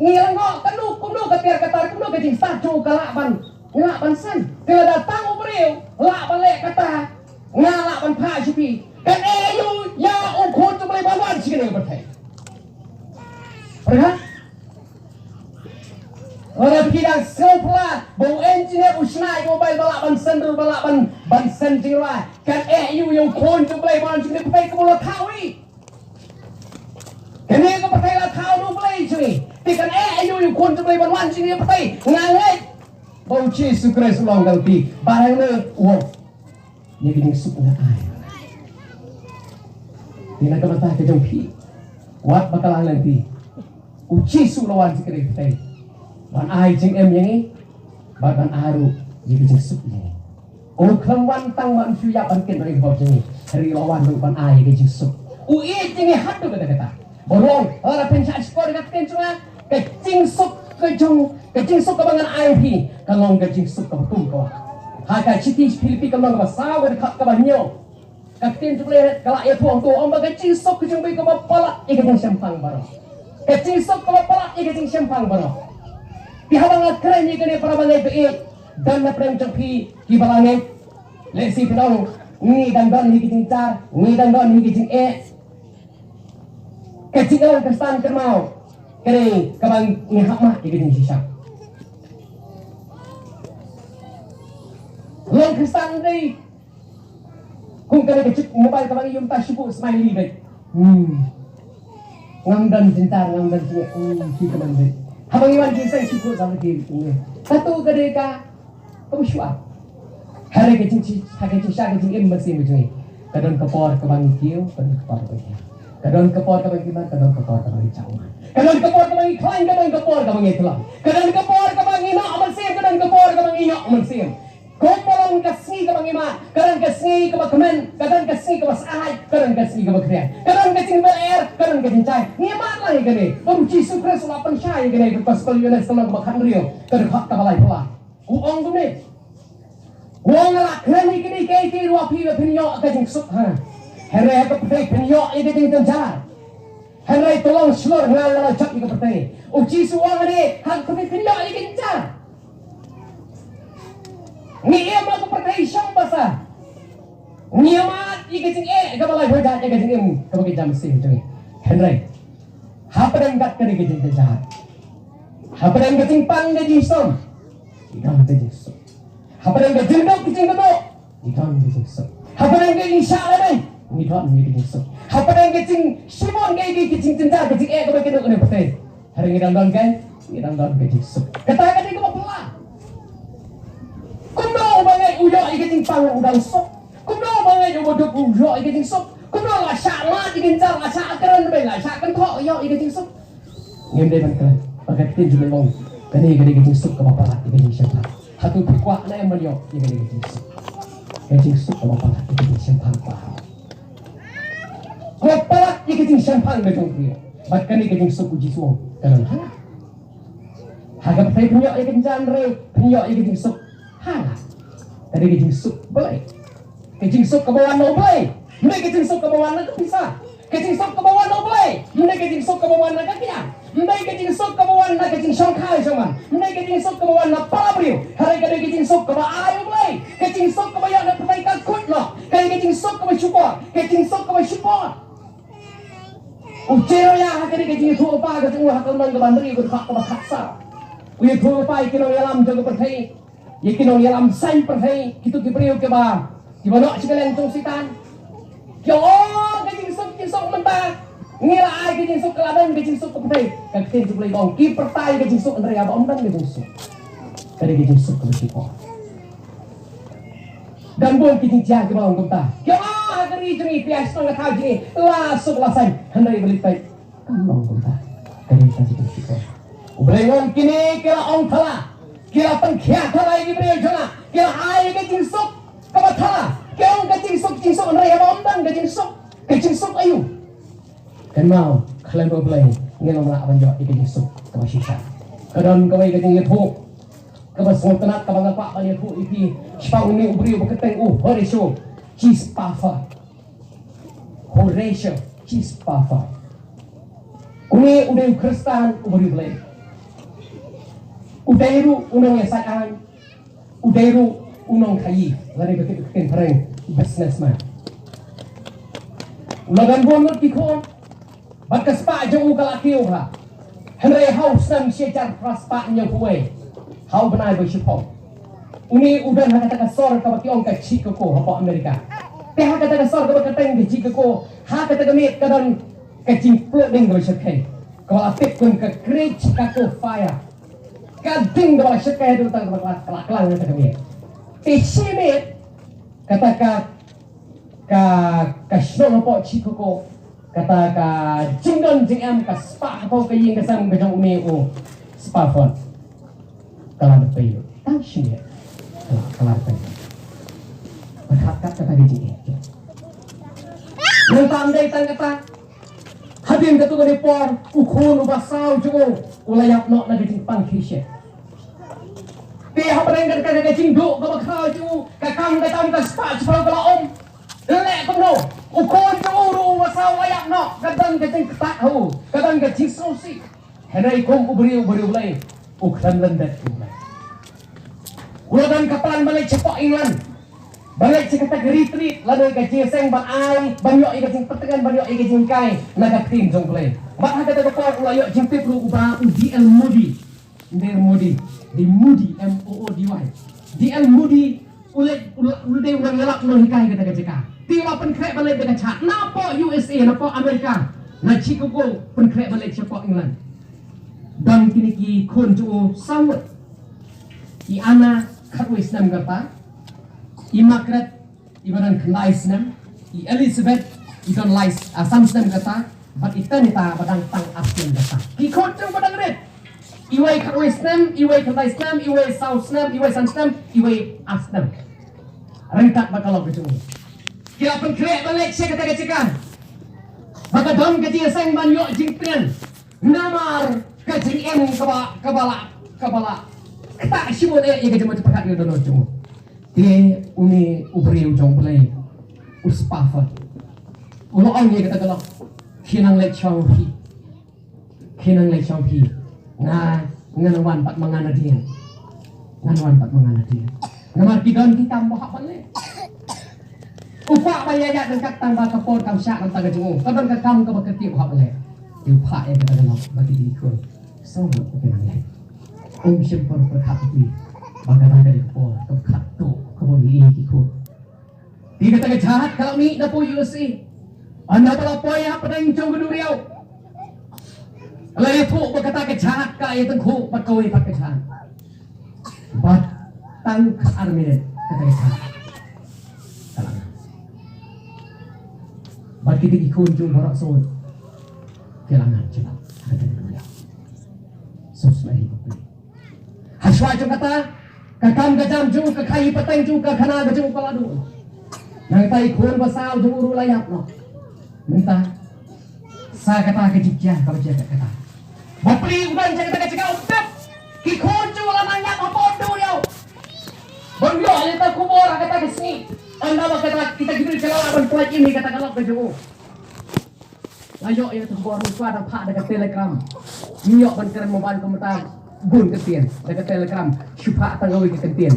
Ngi lyngngoh kano, kumno ka tiar ka tar, kumno ka jingstad jong u ka lah ban, lah ban send. Te lada tang u briew lah ban leh kata, nga lah ban phah sha phi. Kan eh aïu ïa u Khun jong U Blei ban wan sha kane ka pyrthei. Pyrkhat? Lada phi dang sngew phylla ba u engineer u shna ïa ka mobile ba lah ban send dur, ba lah ban, ban send jingrwai, kan eh aïu ïa u Khun jong U Blei ban wan sha kane ka pyrthei, kaba u la thaw hi. Kane ka pyrthei la thaw da U Blei jong ngi. Kan eh aïu ïa u khun jong U Blei ban wan sha kane ka pyrthei? Nga ngeit ba U Jisu Khrist u long ka lynti. Ba hangno u ong, ïa ka jingsuk nga ai. Te na ka bynta ka jong phi, wat ba ka la lynti, U Jisu u la wan sha kane ka pyrthei ban ai jingim ïa ngi, bad ban ai ruh ïa ka jingsuk ïa ngi. U khlem wan tang ban shu ïap ban kit na ka bor jong ngi, hynrei u la wan ruh ban ai ïa ka jingsuk. U ïeit ïa ngi haduh katta katta. Ba u ong, lada phin shah shkor ïa ka ktien jong nga, ka jingsuk ka jong, ka jingsuk kaba ngan ai ïa phi ka long ka jingsuk kaba tum ka wah. Ha ka shithi Philippi ka lynnong kaba saw, ka dkhot kaba hynñiew. Ka ktien jong U Blei ka la ïathuh hangto, ong ba ka jingsuk ka jong U Blei kaba palat ïa ka jingshemphang baroh. Ka jingsuk kaba palat ïa ka jingshemphang baroh. Te haba nga kren ïa kane, para bangeit ba ïeit, don na pdeng jong phi kiba la ngeit. Lehse phi ong, ngi dang don hi ka jingjynjar, ngi dang don hi ka jingeh. Ka jingim Khristan kynmaw, ka dei kaba ngi hap mad ïa ka jingshisha. Long Khristan dei kum kane ka chip mobile kaba ngi ïoh mynta shu buh smiley beit. Hmm. Ngam don jynjar, ngam don jingeh. Hmm, shi kynmaw beit. Haba ngi wan jingïaseng shu buh sa lagi. Kato ka dei ka kaba shu ap. Hynrei ka jingshi-, ha ka jingshisha ka jingim mynsiem ka jong ngi, ka don ka por kaba ngi kiew, ka don ka por kaba ngi kiew. Ka don ka por kaba ngi kiew, ka don ka por kaba ngi kiew. Ka don ka por kaba ngi khlaiñ, ka don ka por kaba ngi khlaiñ. Ka don ka por kaba ngi noh mynsiem, ka don ka por kaba ngi ïoh mynsiem. Kumba long ka sngi kaba ngi mad, ka don ka sngi kaba kmen, ka don ka sngi kaba syaid, ka don ka sngi kaba khriat. Ka don ka jingber, ka don ka jingshai. Ngi mad lang ïa kane. Bad U Jisu Khrist u la pynshai ïa kane ha ka Gospel Ïoannis ka lynnong kaba khathynriew, ka dkhot kaba laiphew. U ong kumne. U ong, nga la kren ïa kine kiei kiei ruh ïa phi ba phin ïoh ka jingsuk ha nga. Hynrei ha ka pyrthei phin ïoh ïa ka jingjynjar. Hynrei to long shlur, nga la jop ïa ka pyrthei. U Jisu u ong hangne, ha ka pyrthei phin ïoh ïa ka jingjynjar. Ngi im ha ka pyrthei shong basa. Ngi ïa mad ïa ka jingeh kaba laiphew jait ïa ka jingim kaba ngi jam sih jong ngi. Hynrei hapdeng kat kane ka jingjynjar, hapdeng ka jingpang ka jingshitom, ngi don ka jingsuk. Hapdeng ka jingduk ka jingkynduh, ngi don ka jingsuk. Hapdeng ka jingshah lynti, ngi don ka jingsuk. Hapdeng ka jingshibun ka, ka, ka jingjynjar ka jingeh kaba ki duk kane pyrthei, hynrei ngi dang don ka, ngi dang don ka jingsuk. Kata ka dei kaba phylla. Kumno uba ngeit u ïoh ïa ka jingpang u dang suk? Kumno uba ngeit uba duk u ïoh ïa ka jingsuk? Kumno la shah mad ïa ka jynjar, la shah kren beiñ, la shah kynthoh, ïoh ïa ka jingsuk? Ngim dei ban kren. Ba ka ktien jong u ong, kane ka dei ka jingsuk kaba palat ïa ka jingshemphang. Hato phi kwah ne em ban ïoh ïa kane ka jingsuk? Ka jingsuk kaba palat ïa ka jingshemphang palat. Kaba palat ïa ka jingshemphang ka jong phi. Bad kane ka jingsuk U Jisu u ong, ka don ha nga. Ha ka pyrthei phin ïoh ïa ka jingjan, hynrei phin ïoh ïa ka jingsuk ha nga. Ka dei ka jingsuk Blei. Ka jingsuk kaba wan na U Blei, ym dei ka jingsuk kaba wan na ka pisa. Ka jingsuk kaba wan na U Blei, ym dei ka jingsuk kaba wan na ka kiad. Ym dei ka jingsuk kaba wan na ka jingshongkai shongman. Ym dei ka jingsuk kaba wan na para briew. Hynrei ka dei ka jingsuk kaba ai U Blei. Ka jingsuk kaba ïoh na pyrthei ka kut noh. Ka dei ka jingsuk kaba shu bor. Ka jingsuk kaba shu bor. U Jeremaïah ha ka dei ka jingïathuhlypa ka jong u ha ka lynnong kaba hynriew ka dkhot kaba khatsaw. U ïathuhlypa ïa ki nongïalam jong ka pyrthei, ïa ki nongïalam saiñ pyrthei, kito ki briew kiba, kiba noh sha ka liang jong Soitan. Ki ong, oh, ka jingsuk, jingsuk mynta. Ngi la ai ka jingsuk, ka la don ka jingsuk ka pyrthei. Ka ktien jong U Blei ka ong, ki pyrta ïa ka jingsuk hynrei haba ym don ka jingsuk, ka dei ka jingsuk kaba shu bor. Don bun ki jingjia kiba long kumta. Ki ong, ah, ha ka ri jong ngi, phi ai shnong ha ka thaw jong ngi, la suk la saiñ, hynrei balei peit, kam long kumta. Ka dei ka jingsuk. U Blei u ong kine ki la ong thala, ki la pynkhiah thala ïa ki briew jong nga, ki la ai ka jingsuk kaba thala. Ki ong ka jingsuk, jingsuk, hynrei haba ym don ka jingsuk, ka jingsuk aïu? Kynmaw, khlem U Blei ngin ym lah ban ïoh ïa ka jingsuk kaba shisha. Ka don kawei ka jingïathuh kaba sngewtynnat kaba nga kwah ban ïathuh ïa phi shaphang une u briew ba kyrteng u Horatio G. Spafford. Horatio G. Spafford. Une u dei u Khristan uba riewblei. U dei ruh u nongïasaid aiñ. U dei ruh u nongkhaïi, lane ba kyrteng phareng, businessman. U la don bun ngut ki khun, bad ka spah jong u ka la kiew bha. Hynrei ha u snem shi hajar phra spah hynñiewphew wei, ha u bnai ba shiphew, une u don ha kata ka sor kaba ki ong ka Chicago hapoh America. Te ha kata ka sor kaba kyrteng ka Chicago, ha kata ka miet ka don ka jingpluh ding kaba shyrkhei. Kaba la tip kum ka Kri Chicago Fire. Ka ding kaba la shit ka haduh tang kaba la klang kata ka miet. Te shi miet kata ka ka ka shnong hapoh Chicago, kata ka jingdon jingem ka spah hapoh ka ïing ka sem ka jong u Spafford. Ka la dep pei tang shi miet. Ka la, ka la dep pei. Ka khat kat kata ka jingeh. Nangta ym dei tang kata. Hadien katto katne por u khun uba saw jong u u la ïap noh na ka jingpang khie shet. Te hapdeng kata ka jingduh kaba khraw jong u, ka kam ka jam ka spah shiphew ka la um. Leh kumno, u khun jong u ruh uba saw u la ïap noh, ka don ka jingktah ha u, ka don ka jingsngewsih. Hynrei kum u briew, u briew Blei, u khlem lyndet u Blei. U la don ka plan ban leit shapoh England. Ban leit sha kata ka retreat, lane ka jingïaseng ban ai, ban ïoh ïa ka jingpyntngen, ban ïoh ïa ka jinghikai na ka ktien jong U Blei. Bad ha kata ka por u la ïoh jingtip ruh uba u D L Moody. Ym dei Modi, dei Moody, M O O D Y. D L Moody, u leit, u la, u dei u nongïalap nonghikai kata ka jaka. Te u la pynkhreh ban leit da ka jhad napoh U S A, napoh America, na Chicago, pynkhreh ban leit shapoh England. Don kine ki khun jong u saw ngut. I Anna khatwei snem ka rta, i Margaret iba don khyndai snem, i Elizabeth i don lai, ah, san snem ka rta, bad i Tanita ba dang tang ar snem ka rta. Ki khun jong u ba dang rit. Iwei khatwei snem, iwei khyndai snem, iwei saw snem, iwei san snem, iwei ar snem. Ryngkat bad ka lok ka jong u. Ki la pynkhreh ban leit sha kata ka jaka ba ka don ka jingïaseng ban ïoh jingpynïaid. Namar ka jingim kaba, kaba la, kaba la ktah shibun eh ïa ka jingmut jingpyrkhat ka dohnud jong u. Te une u briew jong U Blei, u Spafford, u la ong ïa kata ka lok, khie nang leit shaw phi. Khie nang leit shaw phi. Nga, ngan wan pat ma nga nadien. Ngan wan pat ma nga nadien. Namar ki don ki kam ba hap ban leh. U kwah ban ïaid ryngkat tang ba ka por kam shah na ka bynta ka jong u. Ka don ka kam kaba kyrkieh u hap ban leh. Te u phah ïa kata ka lok ba ki dei ki khun. Saw ngut ba ki nang leit. Um shym pyrkhat phi ba ka don ka dei ka por kaba khadduh kaba ngi ïohi ki khun. Te kata ka jhad ka la mih na pdeng U S A. Ynda ba la poi hapdeng jong ka duriaw, la ïathuh ba kata ka jhad ka ïatyngkhuh bad kawei pat ka jhad. Bad tang khatar minit kata ka jhad ka la ngan. Bad kita ki khun jong u baroh saw ki la ngan jingmut ha kata ka duriaw. Sngewsih ïa ka phi. Hashwa jong kata, ka kam ka jam jong u, ka khaïi pateng jong u, ka khana ka jong u ka la duh. Nangta i khun ba saw jong u ruh la ïap noh. Mynta sa kata ka jingkit kaba jia kata. Bapli u don jong kata ka jaka u tip. Ki khun jong u la nang ïap hapoh duriaw. Ban ïoh ïa kata ka khubor ha kata ka sngi. Ynda ba kata kita ki briew ki la lah ban pynlait ïa kata ka lok ka jong u. La ïoh ïa ka khubor, mynta da phah da ka telegram. Ngi ïoh ban kren mobile kumta bun ka ktien da ka telegram. Shu phah tang kawei ka ktien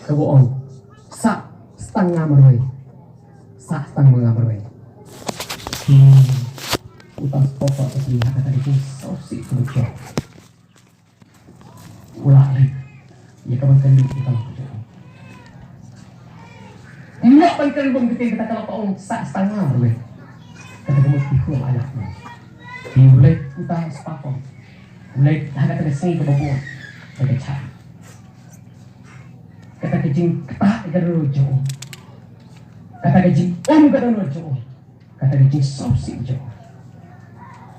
kaba ong, sah stang nga marwei. Sah stang nga marwei. Hmm. Uta spah ka ktien ha kata ka ktien sngewsih kumta. U la leh ïa ka ban kynduh ïa ka lok ka jong u. Ym lah ban kren bun ktien, kata ka lok ka ong sah stang nga marwei. Kata ka mut ki khun la ïap. Te u leit uta Spafford, u leit ha kata ka sngi kaba bud. Kata ka jhad, kata ka jingktah ka dohnud jong u, kata ka jingum ka dohnud jong u. Kata ka jingsngewsih jong u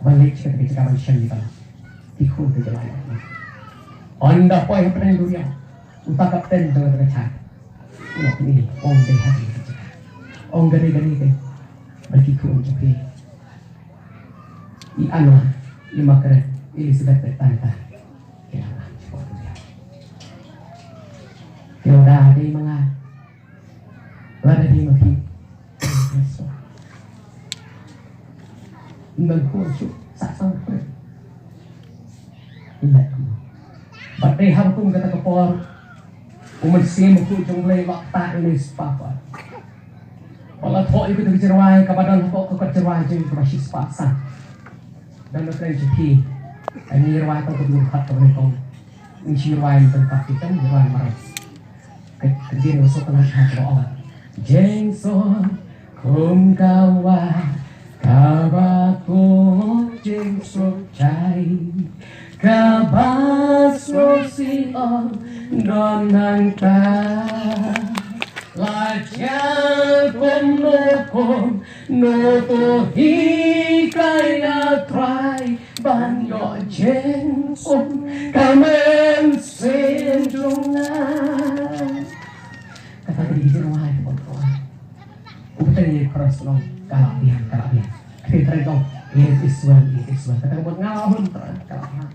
ban leit sha kata ka jaka ban shem ïa ka lok. Ki khun ki la ïap. Ynda poi hapdeng duriaw, uta kapten jong kata ka jhad u la kylli, ong dei ha kata ka jaka, ong kane kane kane. Bad ki khun jong phi, i Anna, i Margaret, i Elizabeth bad i Tanita, ki la ngan shapoh duriaw. Ki la ong, dei ma nga. Lada dei ma phi, ym don khun shuh, sah stang. Leh kumno? Bad dei ha kum kata ka por, u Mynsiem Bakhuid jong U Blei u la ktah ïa u Spafford. Ba la thoh ïa kata ka jingrwai kaba don hapoh ka kot jingrwai jong u kaba shispah san. Don na kren jong phi, ngi rwai tang ka dum khat kaba nyngkong. Ngi shu rwai tang ka dum khat, ngi rwai marwei. Ka, ka ktien ka sngewtynnat ha kaba ong, jingsoh kum ka wah kaba kut Jingshai kaba sngewsih ong don nangta. La jia kumno kumno to hikai ïa Trai ban ïoh jingum ka mynsiem jong nga. Kata ka dei ka jingrwai kaba u Trai. U Trai ïa ka chorus long ka la biang, ka la biang. Ka Trai long, it is well, it is well. Kata ka mut nga la hun Trai, ka la biang.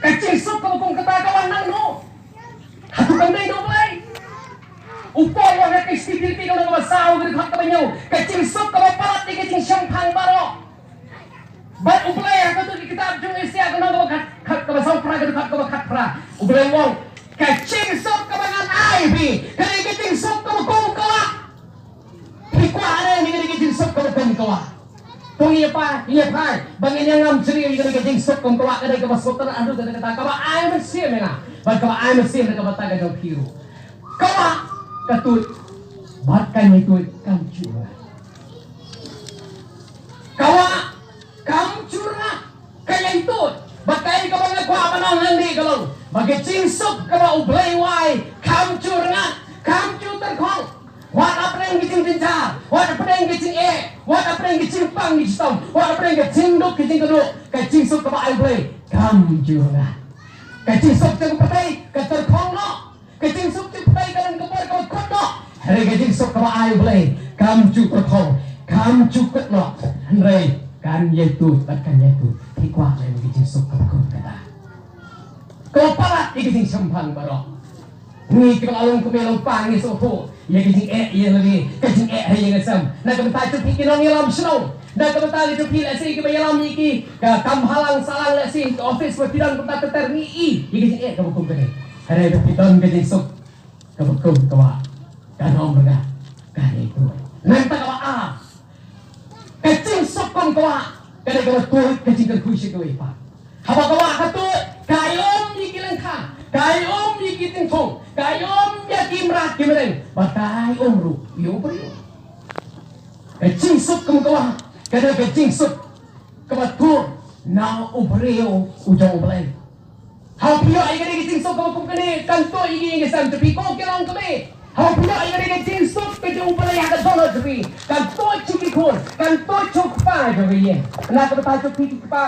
Ka jingsuk kaba kum kata ka wan nangno? Hato kam dei na U Blei? U Paul u ong ha ki Philippi ka lynnong kaba saw ka dkhot kaba hynñiew, ka jingsuk kaba palat ïa ka jingshemphang baroh. Bad U Blei ha kato ka kitab jong Isaïah ka lynnong kaba khat, khat, kaba sawphra ka dkhot kaba khatphra. U Blei u ong, ka jingsuk kaba ngan ai ïa phi ka dei ka jingsuk kaba kum ka wah. Phi kwah ne em ïa ka dei ka jingsuk kaba kum ka wah? To ngi ïa pa, ngi ïa phai ba ngin ïa ngam jylliew ïa ka dei ka jingsuk kum ka wah, ka dei kaba sngewtynnat haduh katta katta, kaba ai mynsiem ïa nga bad kaba ai mynsiem ïa ka bynta ka jong phi ruh. Ka wah ka tuid bad ka ïaituid kam ju rngat. Ka wah kam ju rngat, ka ïaituid. Bad kaei kaba nga kwah ban ong hangne ka long ba ka jingsuk kaba U Blei u ai kam ju rngat, kam ju tyrkhong. Wat hapdeng ka jingjynjar, wat hapdeng ka jingeh, wat hapdeng ka jingpang ka jingshitom, wat hapdeng ka jingduk ka jingkyrduh, ka jingsuk kaba ai U Blei kam ju rngat. Ka jingsuk jong ka pyrthei ka tyrkhong noh. Ka jingsuk jong ka pyrthei ka long ka bor kaba kut noh. Hynrei ka jingsuk kaba ai U Blei kam ju tyrkhong, kam ju kut noh. Hynrei kan ïaituid bad kan ïaituid. Phi kwah ne em ïa ka jingsuk kaba kum kata? Kaba palat ïa ka jingshemphang baroh. Ngi kiba la long kmie long kpa ngi sngewthuh ïa ka jingeh ïa lade, ka jingeh ha ïing ha sem. Na ka bynta jong phi ki nongïalam shnong, na ka bynta jong phi lehse kiba ïalam ïa ki, ka kam bhalang sahlang, lehse ka office ba phi don, ka bynta ter ter, ngi i ïa ka jingeh kaba kum kane. Hynrei ba phi don ka jingsuk kaba kum ka wah, kan ym rngat, kan ïaituid. Nangta kaba ar, ka jingsuk kum ka wah ka dei kaba tuid ka jingkyrkhu sha kiwei pat. Haba ka wah ka tuid, ka ïom ïa ki lyngkha, ka ïom ïa ki tyngkhung, ka ïom ïa ki mrad ki mreng, bad ka ïom ruh ïa u briew. Ka jingsuk kum ka wah ka dei ka jingsuk kaba tuid na u briew u jong U Blei. Haba phi ïoh ïa kane ka jingsuk kaba kum kane, kan tuid ïa ki ïing ki sem jong phi, ko ki long kmie. Haba phi ïoh ïa kane ka jingsuk ka jong U Blei ha ka dohnud jong phi, kan tuid sha ki khun, kan tuid sha u kpa jong ka ïing. Na ka bynta jong phi ki kpa,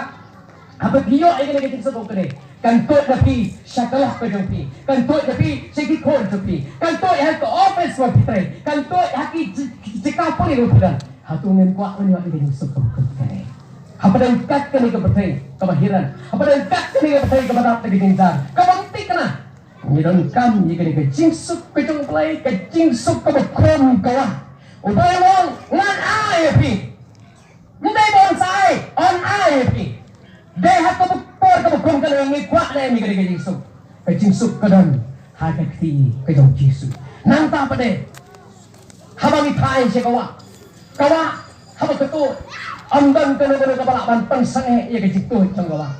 haba phi ïoh ïa kane ka jingsuk kaba kum kane, kan tuid na phi sha ka lok ka jong phi, kan tuid na phi sha ki khun jong phi, kan tuid ha ka office ba phi trei, kan tuid ha ki j-, ki jaka pule ba phi don. Hato ngin kwah ban ïoh ïa ka jingsuk kaba kum kane? Hapdeng kat kane ka pyrthei kaba hiran, hapdeng kat kane ka pyrthei kaba dap da ka jynjar, kaba ym thikna, ngi donkam ïa kane ka jingsuk ka jong U Blei, ka jingsuk kaba kum ka wah. U Blei u ong, ngan ai ïa phi. Ym dei ba yn sa ai, yn ai ïa phi. Dei ha kaba por kaba kum kane ngi kwah ne em ïa kane ka jingsuk. Ka jingsuk ka don ha ka kti ka jong U Jisu. Nangta pat de, haba ngi phai sha ka wah, ka wah haba ka tuid, ym don kano kano kaba lah ban pynsangeh ïa ka jingtuid jong ka wah.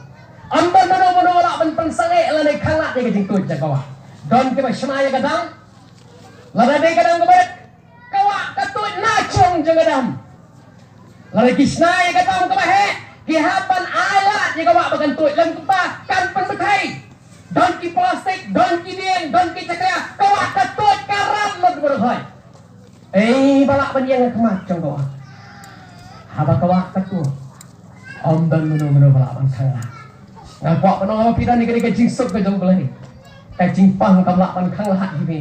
Ym don kano kano ba lah ban pynsangeh lane khanglad ïa ka jingtuid jong ka wah. Don kiba shna ïa ka dam, lada dei ka dam kaba rit, ka wah ka tuid na shong jong ka dam. Lada ki shna ïa ka dam kaba heh, ki hap ban ai lad ïa ka wah ba kan tuid, lem kumta kan pynbthei. Don ki plastik, don ki dien, don ki shakria, ka wah ka tuid, ka rat lut baroh. Ei, ba lah ban ïeng ha khmat jong ka wah. Haba ka wah ka tuid, ym don mano mano ba lah ban khanglad. Nga kwah ban ong, haba phi don ïa kane ka jingsuk ka jong U Blei, ka jingpang kam lah ban khanglad ïa phi.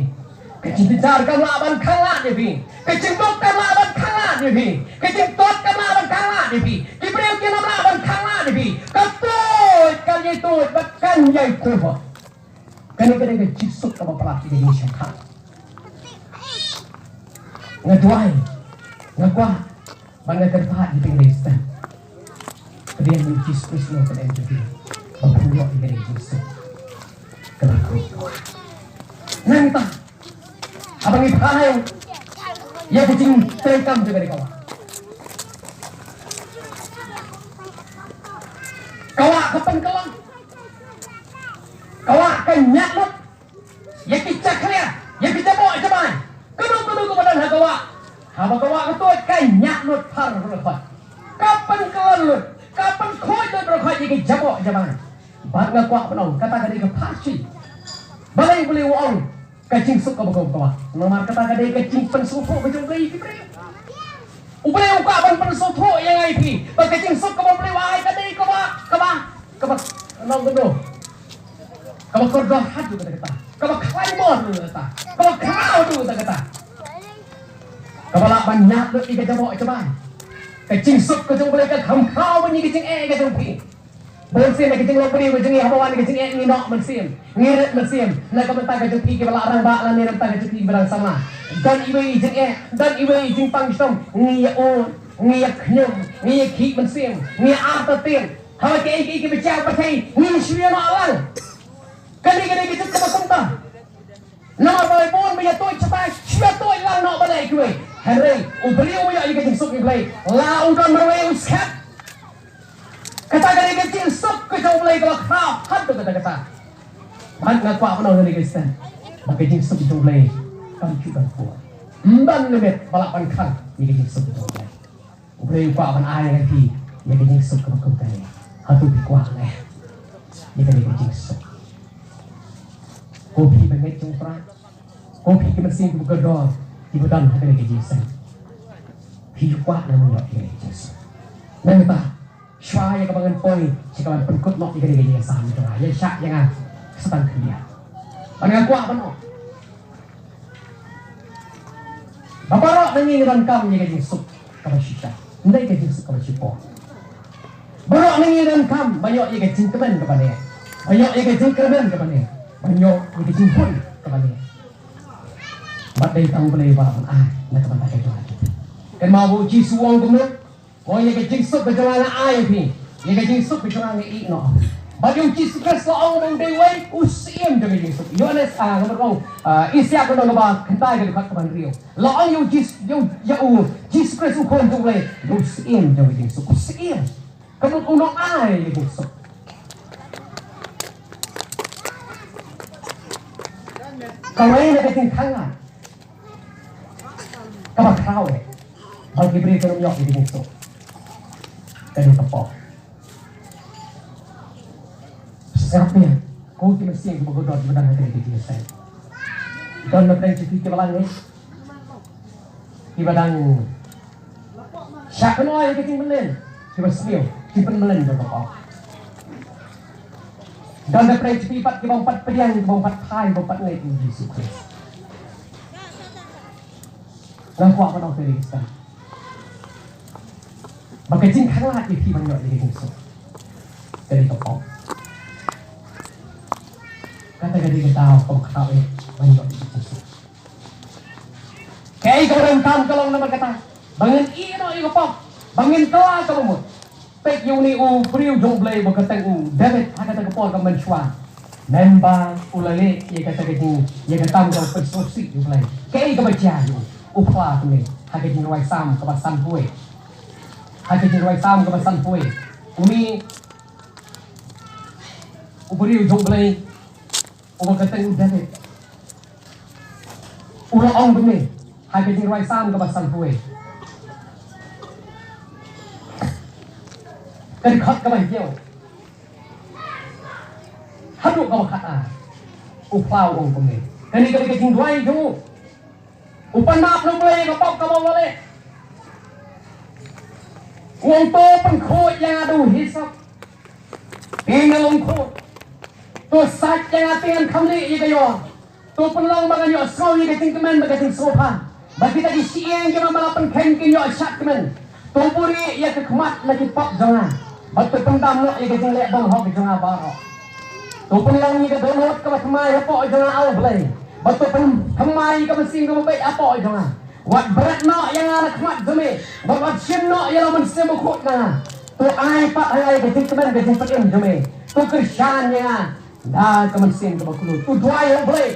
Ka jingjynjar kam lah ban khanglad ïa phi. Ka jingduk kam lah ban khanglad ïa phi. Ka jingtot kam lah ban khanglad ïa phi. Ki briew kim lah ban khanglad ïa phi. Ka tuid, kan ïai tuid bad kan ïai tuid. Kane ka dei ka jingsuk kaba palat ïa ka jingshemphang. Nga duwai, nga kwah ban ïa kyrpad ïa phi Khristan. Pdiang ïa U Jisu Khrist, u nongpynim jong phi, ba phin ïoh ïa kane ka jingsuk kaba kut. Nangta, haba ngi phai ïa ka jingtrei kam jong kane ka wah, ka wah ka pynkylla, ka wah ka ñiah lut ïa ki jakhlia, ïa ki jaboh jabai, kano kano kaba don ha ka wah. Haba ka wah ka tuid, ka ñiah lut phar ruh. Ka pynkylla lut, ka pynkhuid lut baroh khoit ïa ki jaboh jabai. Bad nga kwah ban ong, kata ka dei ka pharshi. Balei, balei u ong ka jingsuk kaba kum kaba? Namar kata ka dei ka jingpynsngewthuh ka jong U Blei ïa ki briew. U Blei u kwah ban pynsngewthuh ïa nga ïa phi ba ka jingsuk kaba U Blei u ai ka dei kaba, kaba, kaba, nong kumno? Kaba kordor haduh katta katta. Kaba khlaiñ bor haduh katta katta. Kaba khraw haduh katta katta. Kaba lah ban ñiad lut ïa ka jaboh jabai. Ka jingsuk ka jong U Blei ka kham khraw ban ïa ka jingeh ka jong phi. Bun sien na ka jinglong briew ka jong ngi haba wan ka jingeh ngi noh mynsiem, ngi rit mynsiem na ka bynta ka jong phi kiba la rangbah lane na ka bynta ka jong phi kiba dang samla. Don iwei i jingeh, don iwei i jingpang shitom, ngi ïa u, ngi ïa khñium, ngi ïa khih mynsiem, ngi ïa artatien. Haba kaei kaei kiba jia ha pyrthei ngi shu ïa noh lang. Kane, kane ka jingkyrpad kumta. Namar balei bun ba ïa tuid shatai, shu ïa tuid lang noh balei kiwei. Hynrei u briew u ïoh ïa ka jingsuk U Blei la u don marwei u skhem. Kata ka dei ka jingsuk ka jong U Blei kaba khraw haduh katta katta. Bad nga kwah ban ong ïa kane ka step ba ka jingsuk ka jong U Blei kam shu don pur. Ym don limit ba lah ban khang ïa ka jingsuk ka jong U Blei. U Blei u kwah ban ai ïa phi ïa ka jingsuk kaba kum kane. Hato phi kwah ne ïa kane ka jingsuk? Ko phi ba ngeit jong U Trai, ko phi ki mynsiem kiba kordor kiba don ha kane ka jingsuk, phi kwah ne ym ïoh ïa kane ka jingsuk? Nangta shuwa ïa kaba ngan poi sha kaban pynkut noh ïa kane ka jingsuk jong nga, ïa shah ïa nga sa tang khyndiat. Bad nga kwah ban ong ba baroh na ngi ngi donkam ïa ka jingsuk kaba shisha, ym dei ka jingsuk kaba shipor. Baroh na ngi ngi donkam ban ïoh ïa ka jingkmen kaba neh, ban ïoh ïa ka jingkyrmen kaba neh, ban ïoh ïa ka jinghun kaba neh. Bad dei tang U Blei uba lah ban ai na ka bynta ka jong ngi. Kynmaw ba U Jisu u ong kumno? Ko ïa ka jingsuk ka jong nga nga ai ïa phi, ïa ka jingsuk ka jong nga nga ïeh noh. Bad ïa U Jisu Khrist la ong ba u dei uwei u syiem jong ka jingsuk. Ïoannis, ah, nga mut ong, ah, Isaiah ka lynnong kaba khyndai ka dkhot kaba hynriew. La ong ïa U Jis-, ïa U, ïa U Jisu Khrist u Khun jong U Blei, u syiem jong ka jingsuk, u syiem. Ka mut u nongai ïa ka jingsuk. Kawei na ka jingkhang nga kaba khraw eh ba ki briew kin ym ïoh ïa ka jingsuk ka dei ka pop. Sngap ïa ko ki mynsiem kiba kordor kiba dang ha kane ka jingsuk. Don na pdeng jong phi kiba la ngeit, kiba dang shah kynnoh ïa ka jingmlien, kiba sniew jingpynmlien jong ka pop. Don na pdeng jong phi pat kiba ym pat pdiang, kiba ym pat phai, kiba ym pat ngeit ïa U Jisu Khrist. Nga kwah ban ong ïa phi kane ka step ba ka jingkhang lad ïa phi ban ïoh ïa ka jingsuk ka dei ka pop. Kata ka dei ka daw kaba khraw eh ban ïoh ïa ka jingsuk. Kaei kaba donkam ka long namar kata ba ngin ïeh noh ïa ka pop, ba ngin kylla kaba mut. Peit ïa une u briew jong U Blei ba kyrteng u David ha kata ka por ka mynshuwa. Mynba u la leh ïa kata ka jing, ïa ka kam jong u pynsngewsih ïa U Blei, kaei kaba jia ïa u? U phla kumne ha ka Jingrwai Salm kaba sanphew wei. Ha ka Jingrwai Salm kaba sanphew wei, une u briew jong U Blei uba kyrteng u David u la ong kumne ha ka Jingrwai Salm kaba sanphew wei, ka dkhot kaba hynñiew haduh kaba khatar. U phla u ong kumne, kane ka dei ka jingduwai jong u. U pan map na U Blei ïa ka pop kaba u la leh. U ong, to pynkhuid ïa nga da u hisop, te ngan long khuid. To sait ïa nga te ngan kham lieh ïa ka ïor. To pynlong ba ngan ïohsngew ïa ka jingkmen bad ka jingsngewbha, ba kita ki shyieng kiba me la pynkheiñ kin ïoh shad kmen. To buhrieh ïa ka khmat na ki pop jong nga, bad to pyndam noh ïa ka jingleh bymhok jong nga baroh. To pynlong ïa ka dohnud kaba thymmai hapoh jong nga, A Blei, bad to pynthymmai ïa ka mynsiem kaba beit hapoh jong nga. Wat bret noh ïa nga na khmat jong me, bad wat shim noh ïa la U Mynsiem Bakhuid na nga. To ai pat ha nga ïa ka jingkmen ka jingpynim jong me. To kyrshan ïa nga da ka mynsiem kaba kloi. To duwai ha U Blei.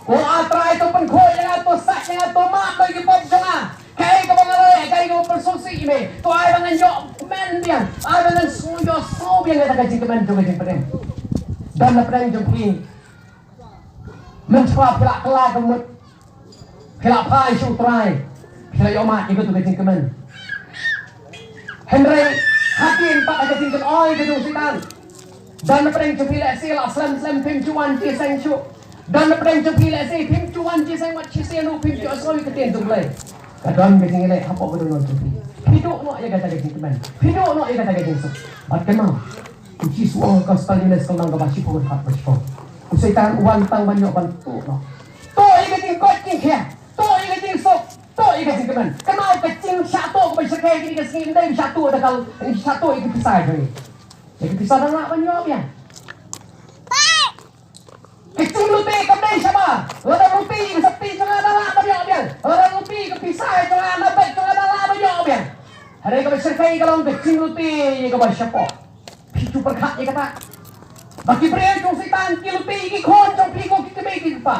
Ko A Trai, to pynkhuid ïa nga, to sait ïa nga, to map ïa ki pop jong nga. Kaei kaba nga la leh, kaei kaba pynsngewsih ïa me, to ai ba ngan ïoh kmen biang, ai ba ngan sngew ïohsngew biang ïa ka jingkmen jong ka jingpynim. Don na pdeng jong phi, mynshuwa phi la kylla ka mut, phi la phai sha U Trai, phi la ïoh mad ïa katu ka jingkmen. Hynrei hadien pat ha ka jingkynoi ka jong u Soitan. Don na pdeng jong phi lehse la slem slem phim ju wan jingïaseng shuh. Don na pdeng jong phi lehse phim ju wan jingïaseng wat shisien ruh phim ju ïohsngew ïa ka ktien jong U Blei. Ka don ka jingïaleh hapoh ka dohnud jong phi. Phi duh noh ïa kata ka jingkmen. Phi duh noh ïa kata ka jingsuk. Bad kynmaw, u Jisu u ong ha ka gospel u Ïoannis ka lynnong kaba shiphew khat ba shiphew. U Soitan u wan tang ban ïoh ban tuh noh. Tuh ïa ka jingkoit jingkhiah. Tuh ïa ka jingsuk. Tuh ïa ka jingkmen. Kynmaw, ka jingshah tuh kaba shyrkhei kane ka sngi ym dei shah tuh da ka, shah tuh ïa ka pisa jong ngi. Ïa ka pisa dang lah ban ïoh biang. Ka jinglute kam dei shabar. Lada lute ïa ka septi jong nga dang lah ban ïoh biang. Lada lute ïa ka pisa jong nga na bank jong nga dang lah ban ïoh biang. Hynrei kaba shyrkhei ka long ka jinglute ïa kaba shapoh. Phi ju pyrkhat ïa kata. Ba ki briew jong u Soitan ki lute ïa ki khun jong phi, ko ki kmie ki kpa.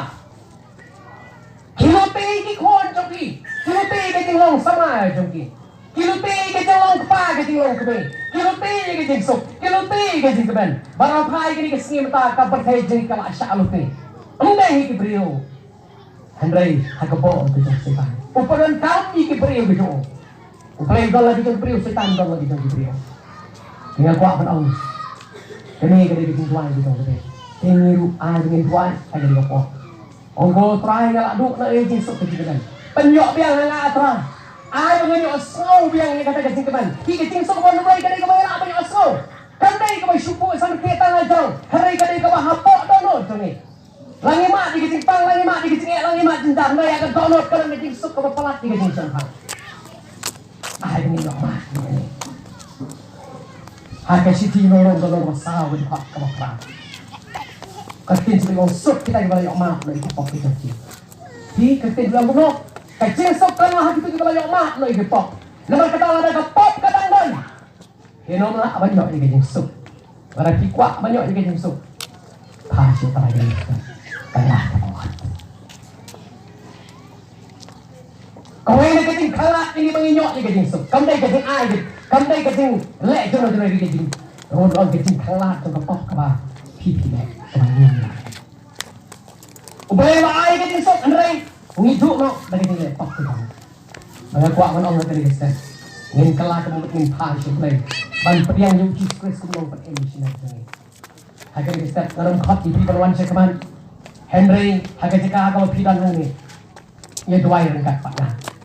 Ki lute ïa ki khun jong ki. Ki lute ïa ka jinglong samla jong ki. Ki lute ïa ka jinglong kpa, ka jinglong kmie. Ki lute ïa ka jingsuk. Ki lute ïa ka jingkmen. Bad hynrei ha kane ka sngi mynta ka pyrthei jong ngi ka la shah lute. Ym dei ha ki briew. Hynrei ha ka bor ka jong u Soitan. U pyndonkam ïa ki briew ka jong u. U Blei u don la ki jong ki briew, u Soitan u don la ki jong ki briew. Te nga kwah ban ong, kane ka dei ka jingduwai ka jong kane. Te ngi ruh ai ba ngin duwai ha kane ka por. Ong ko Trai, nga la duh na ïa ka jingsuk ka jingkmen. Pynïoh biang ha nga Trai. Ai ba ngan ïohsngew biang ïa kata ka jingkmen. Ïa ka jingsuk kaba U Blei ka dei kaba ngi lah ban ïohsngew. Kam dei kaba shu buh samrkhie tang ha jrong. Hynrei ka dei kaba hapoh dohnud jong ngi. La ngi mad ïa ka jingpang, la ngi mad ïa ka jingeh, la ngi mad jingjar, hynrei ïa ka dohnud ka long ka jingsuk kaba palat ïa ka jingshemphang. Ai ba ngin ïoh mad ïa kane. Ha ka shithi Nongrum ka lynnong kaba saw ka dkhot kaba phra. Ka ktien jong U Blei ka ong suk kita kiba la ïoh mad na ïa ki pop ki jong ki. Hi ka ktien jong U Blei ka ong suk ka long ha kito kiba la ïoh mad na ïa ki pop. Namar kata lada ka pop ka dang don. Phin ym lah ban ïoh ïa ka jingsuk. Lada phi kwah ban ïoh ïa ka jingsuk, phah sha u Trai Jisu Khrist. Ka lah ka pop. Kawei na ka jingkhanglad ïa ngi ba ngin ïoh ïa ka jingsuk. Kam dei ka jingai, kam dei ka jingleh jong ngi, ka jing, ka jingkhanglad jong ka pop kaba phi phi leh, kaba ngin leh. U Blei u la ai ka jingsuk, hynrei ngi duh noh da ka jingleh pop ka jong ngi. Nga kwah ban ong ha kane ka step, ngin kylla ka mut, ngin phai sha U Blei ban pdiang ïa U Jisu Khrist kum u nongpynim missionary jong ngi. Ha kane ka step nga ym khot ïa phi ban wan sha khmat, hynrei ha ka jaka kaba phi don hangne, ïa duwai ryngkat bad nga.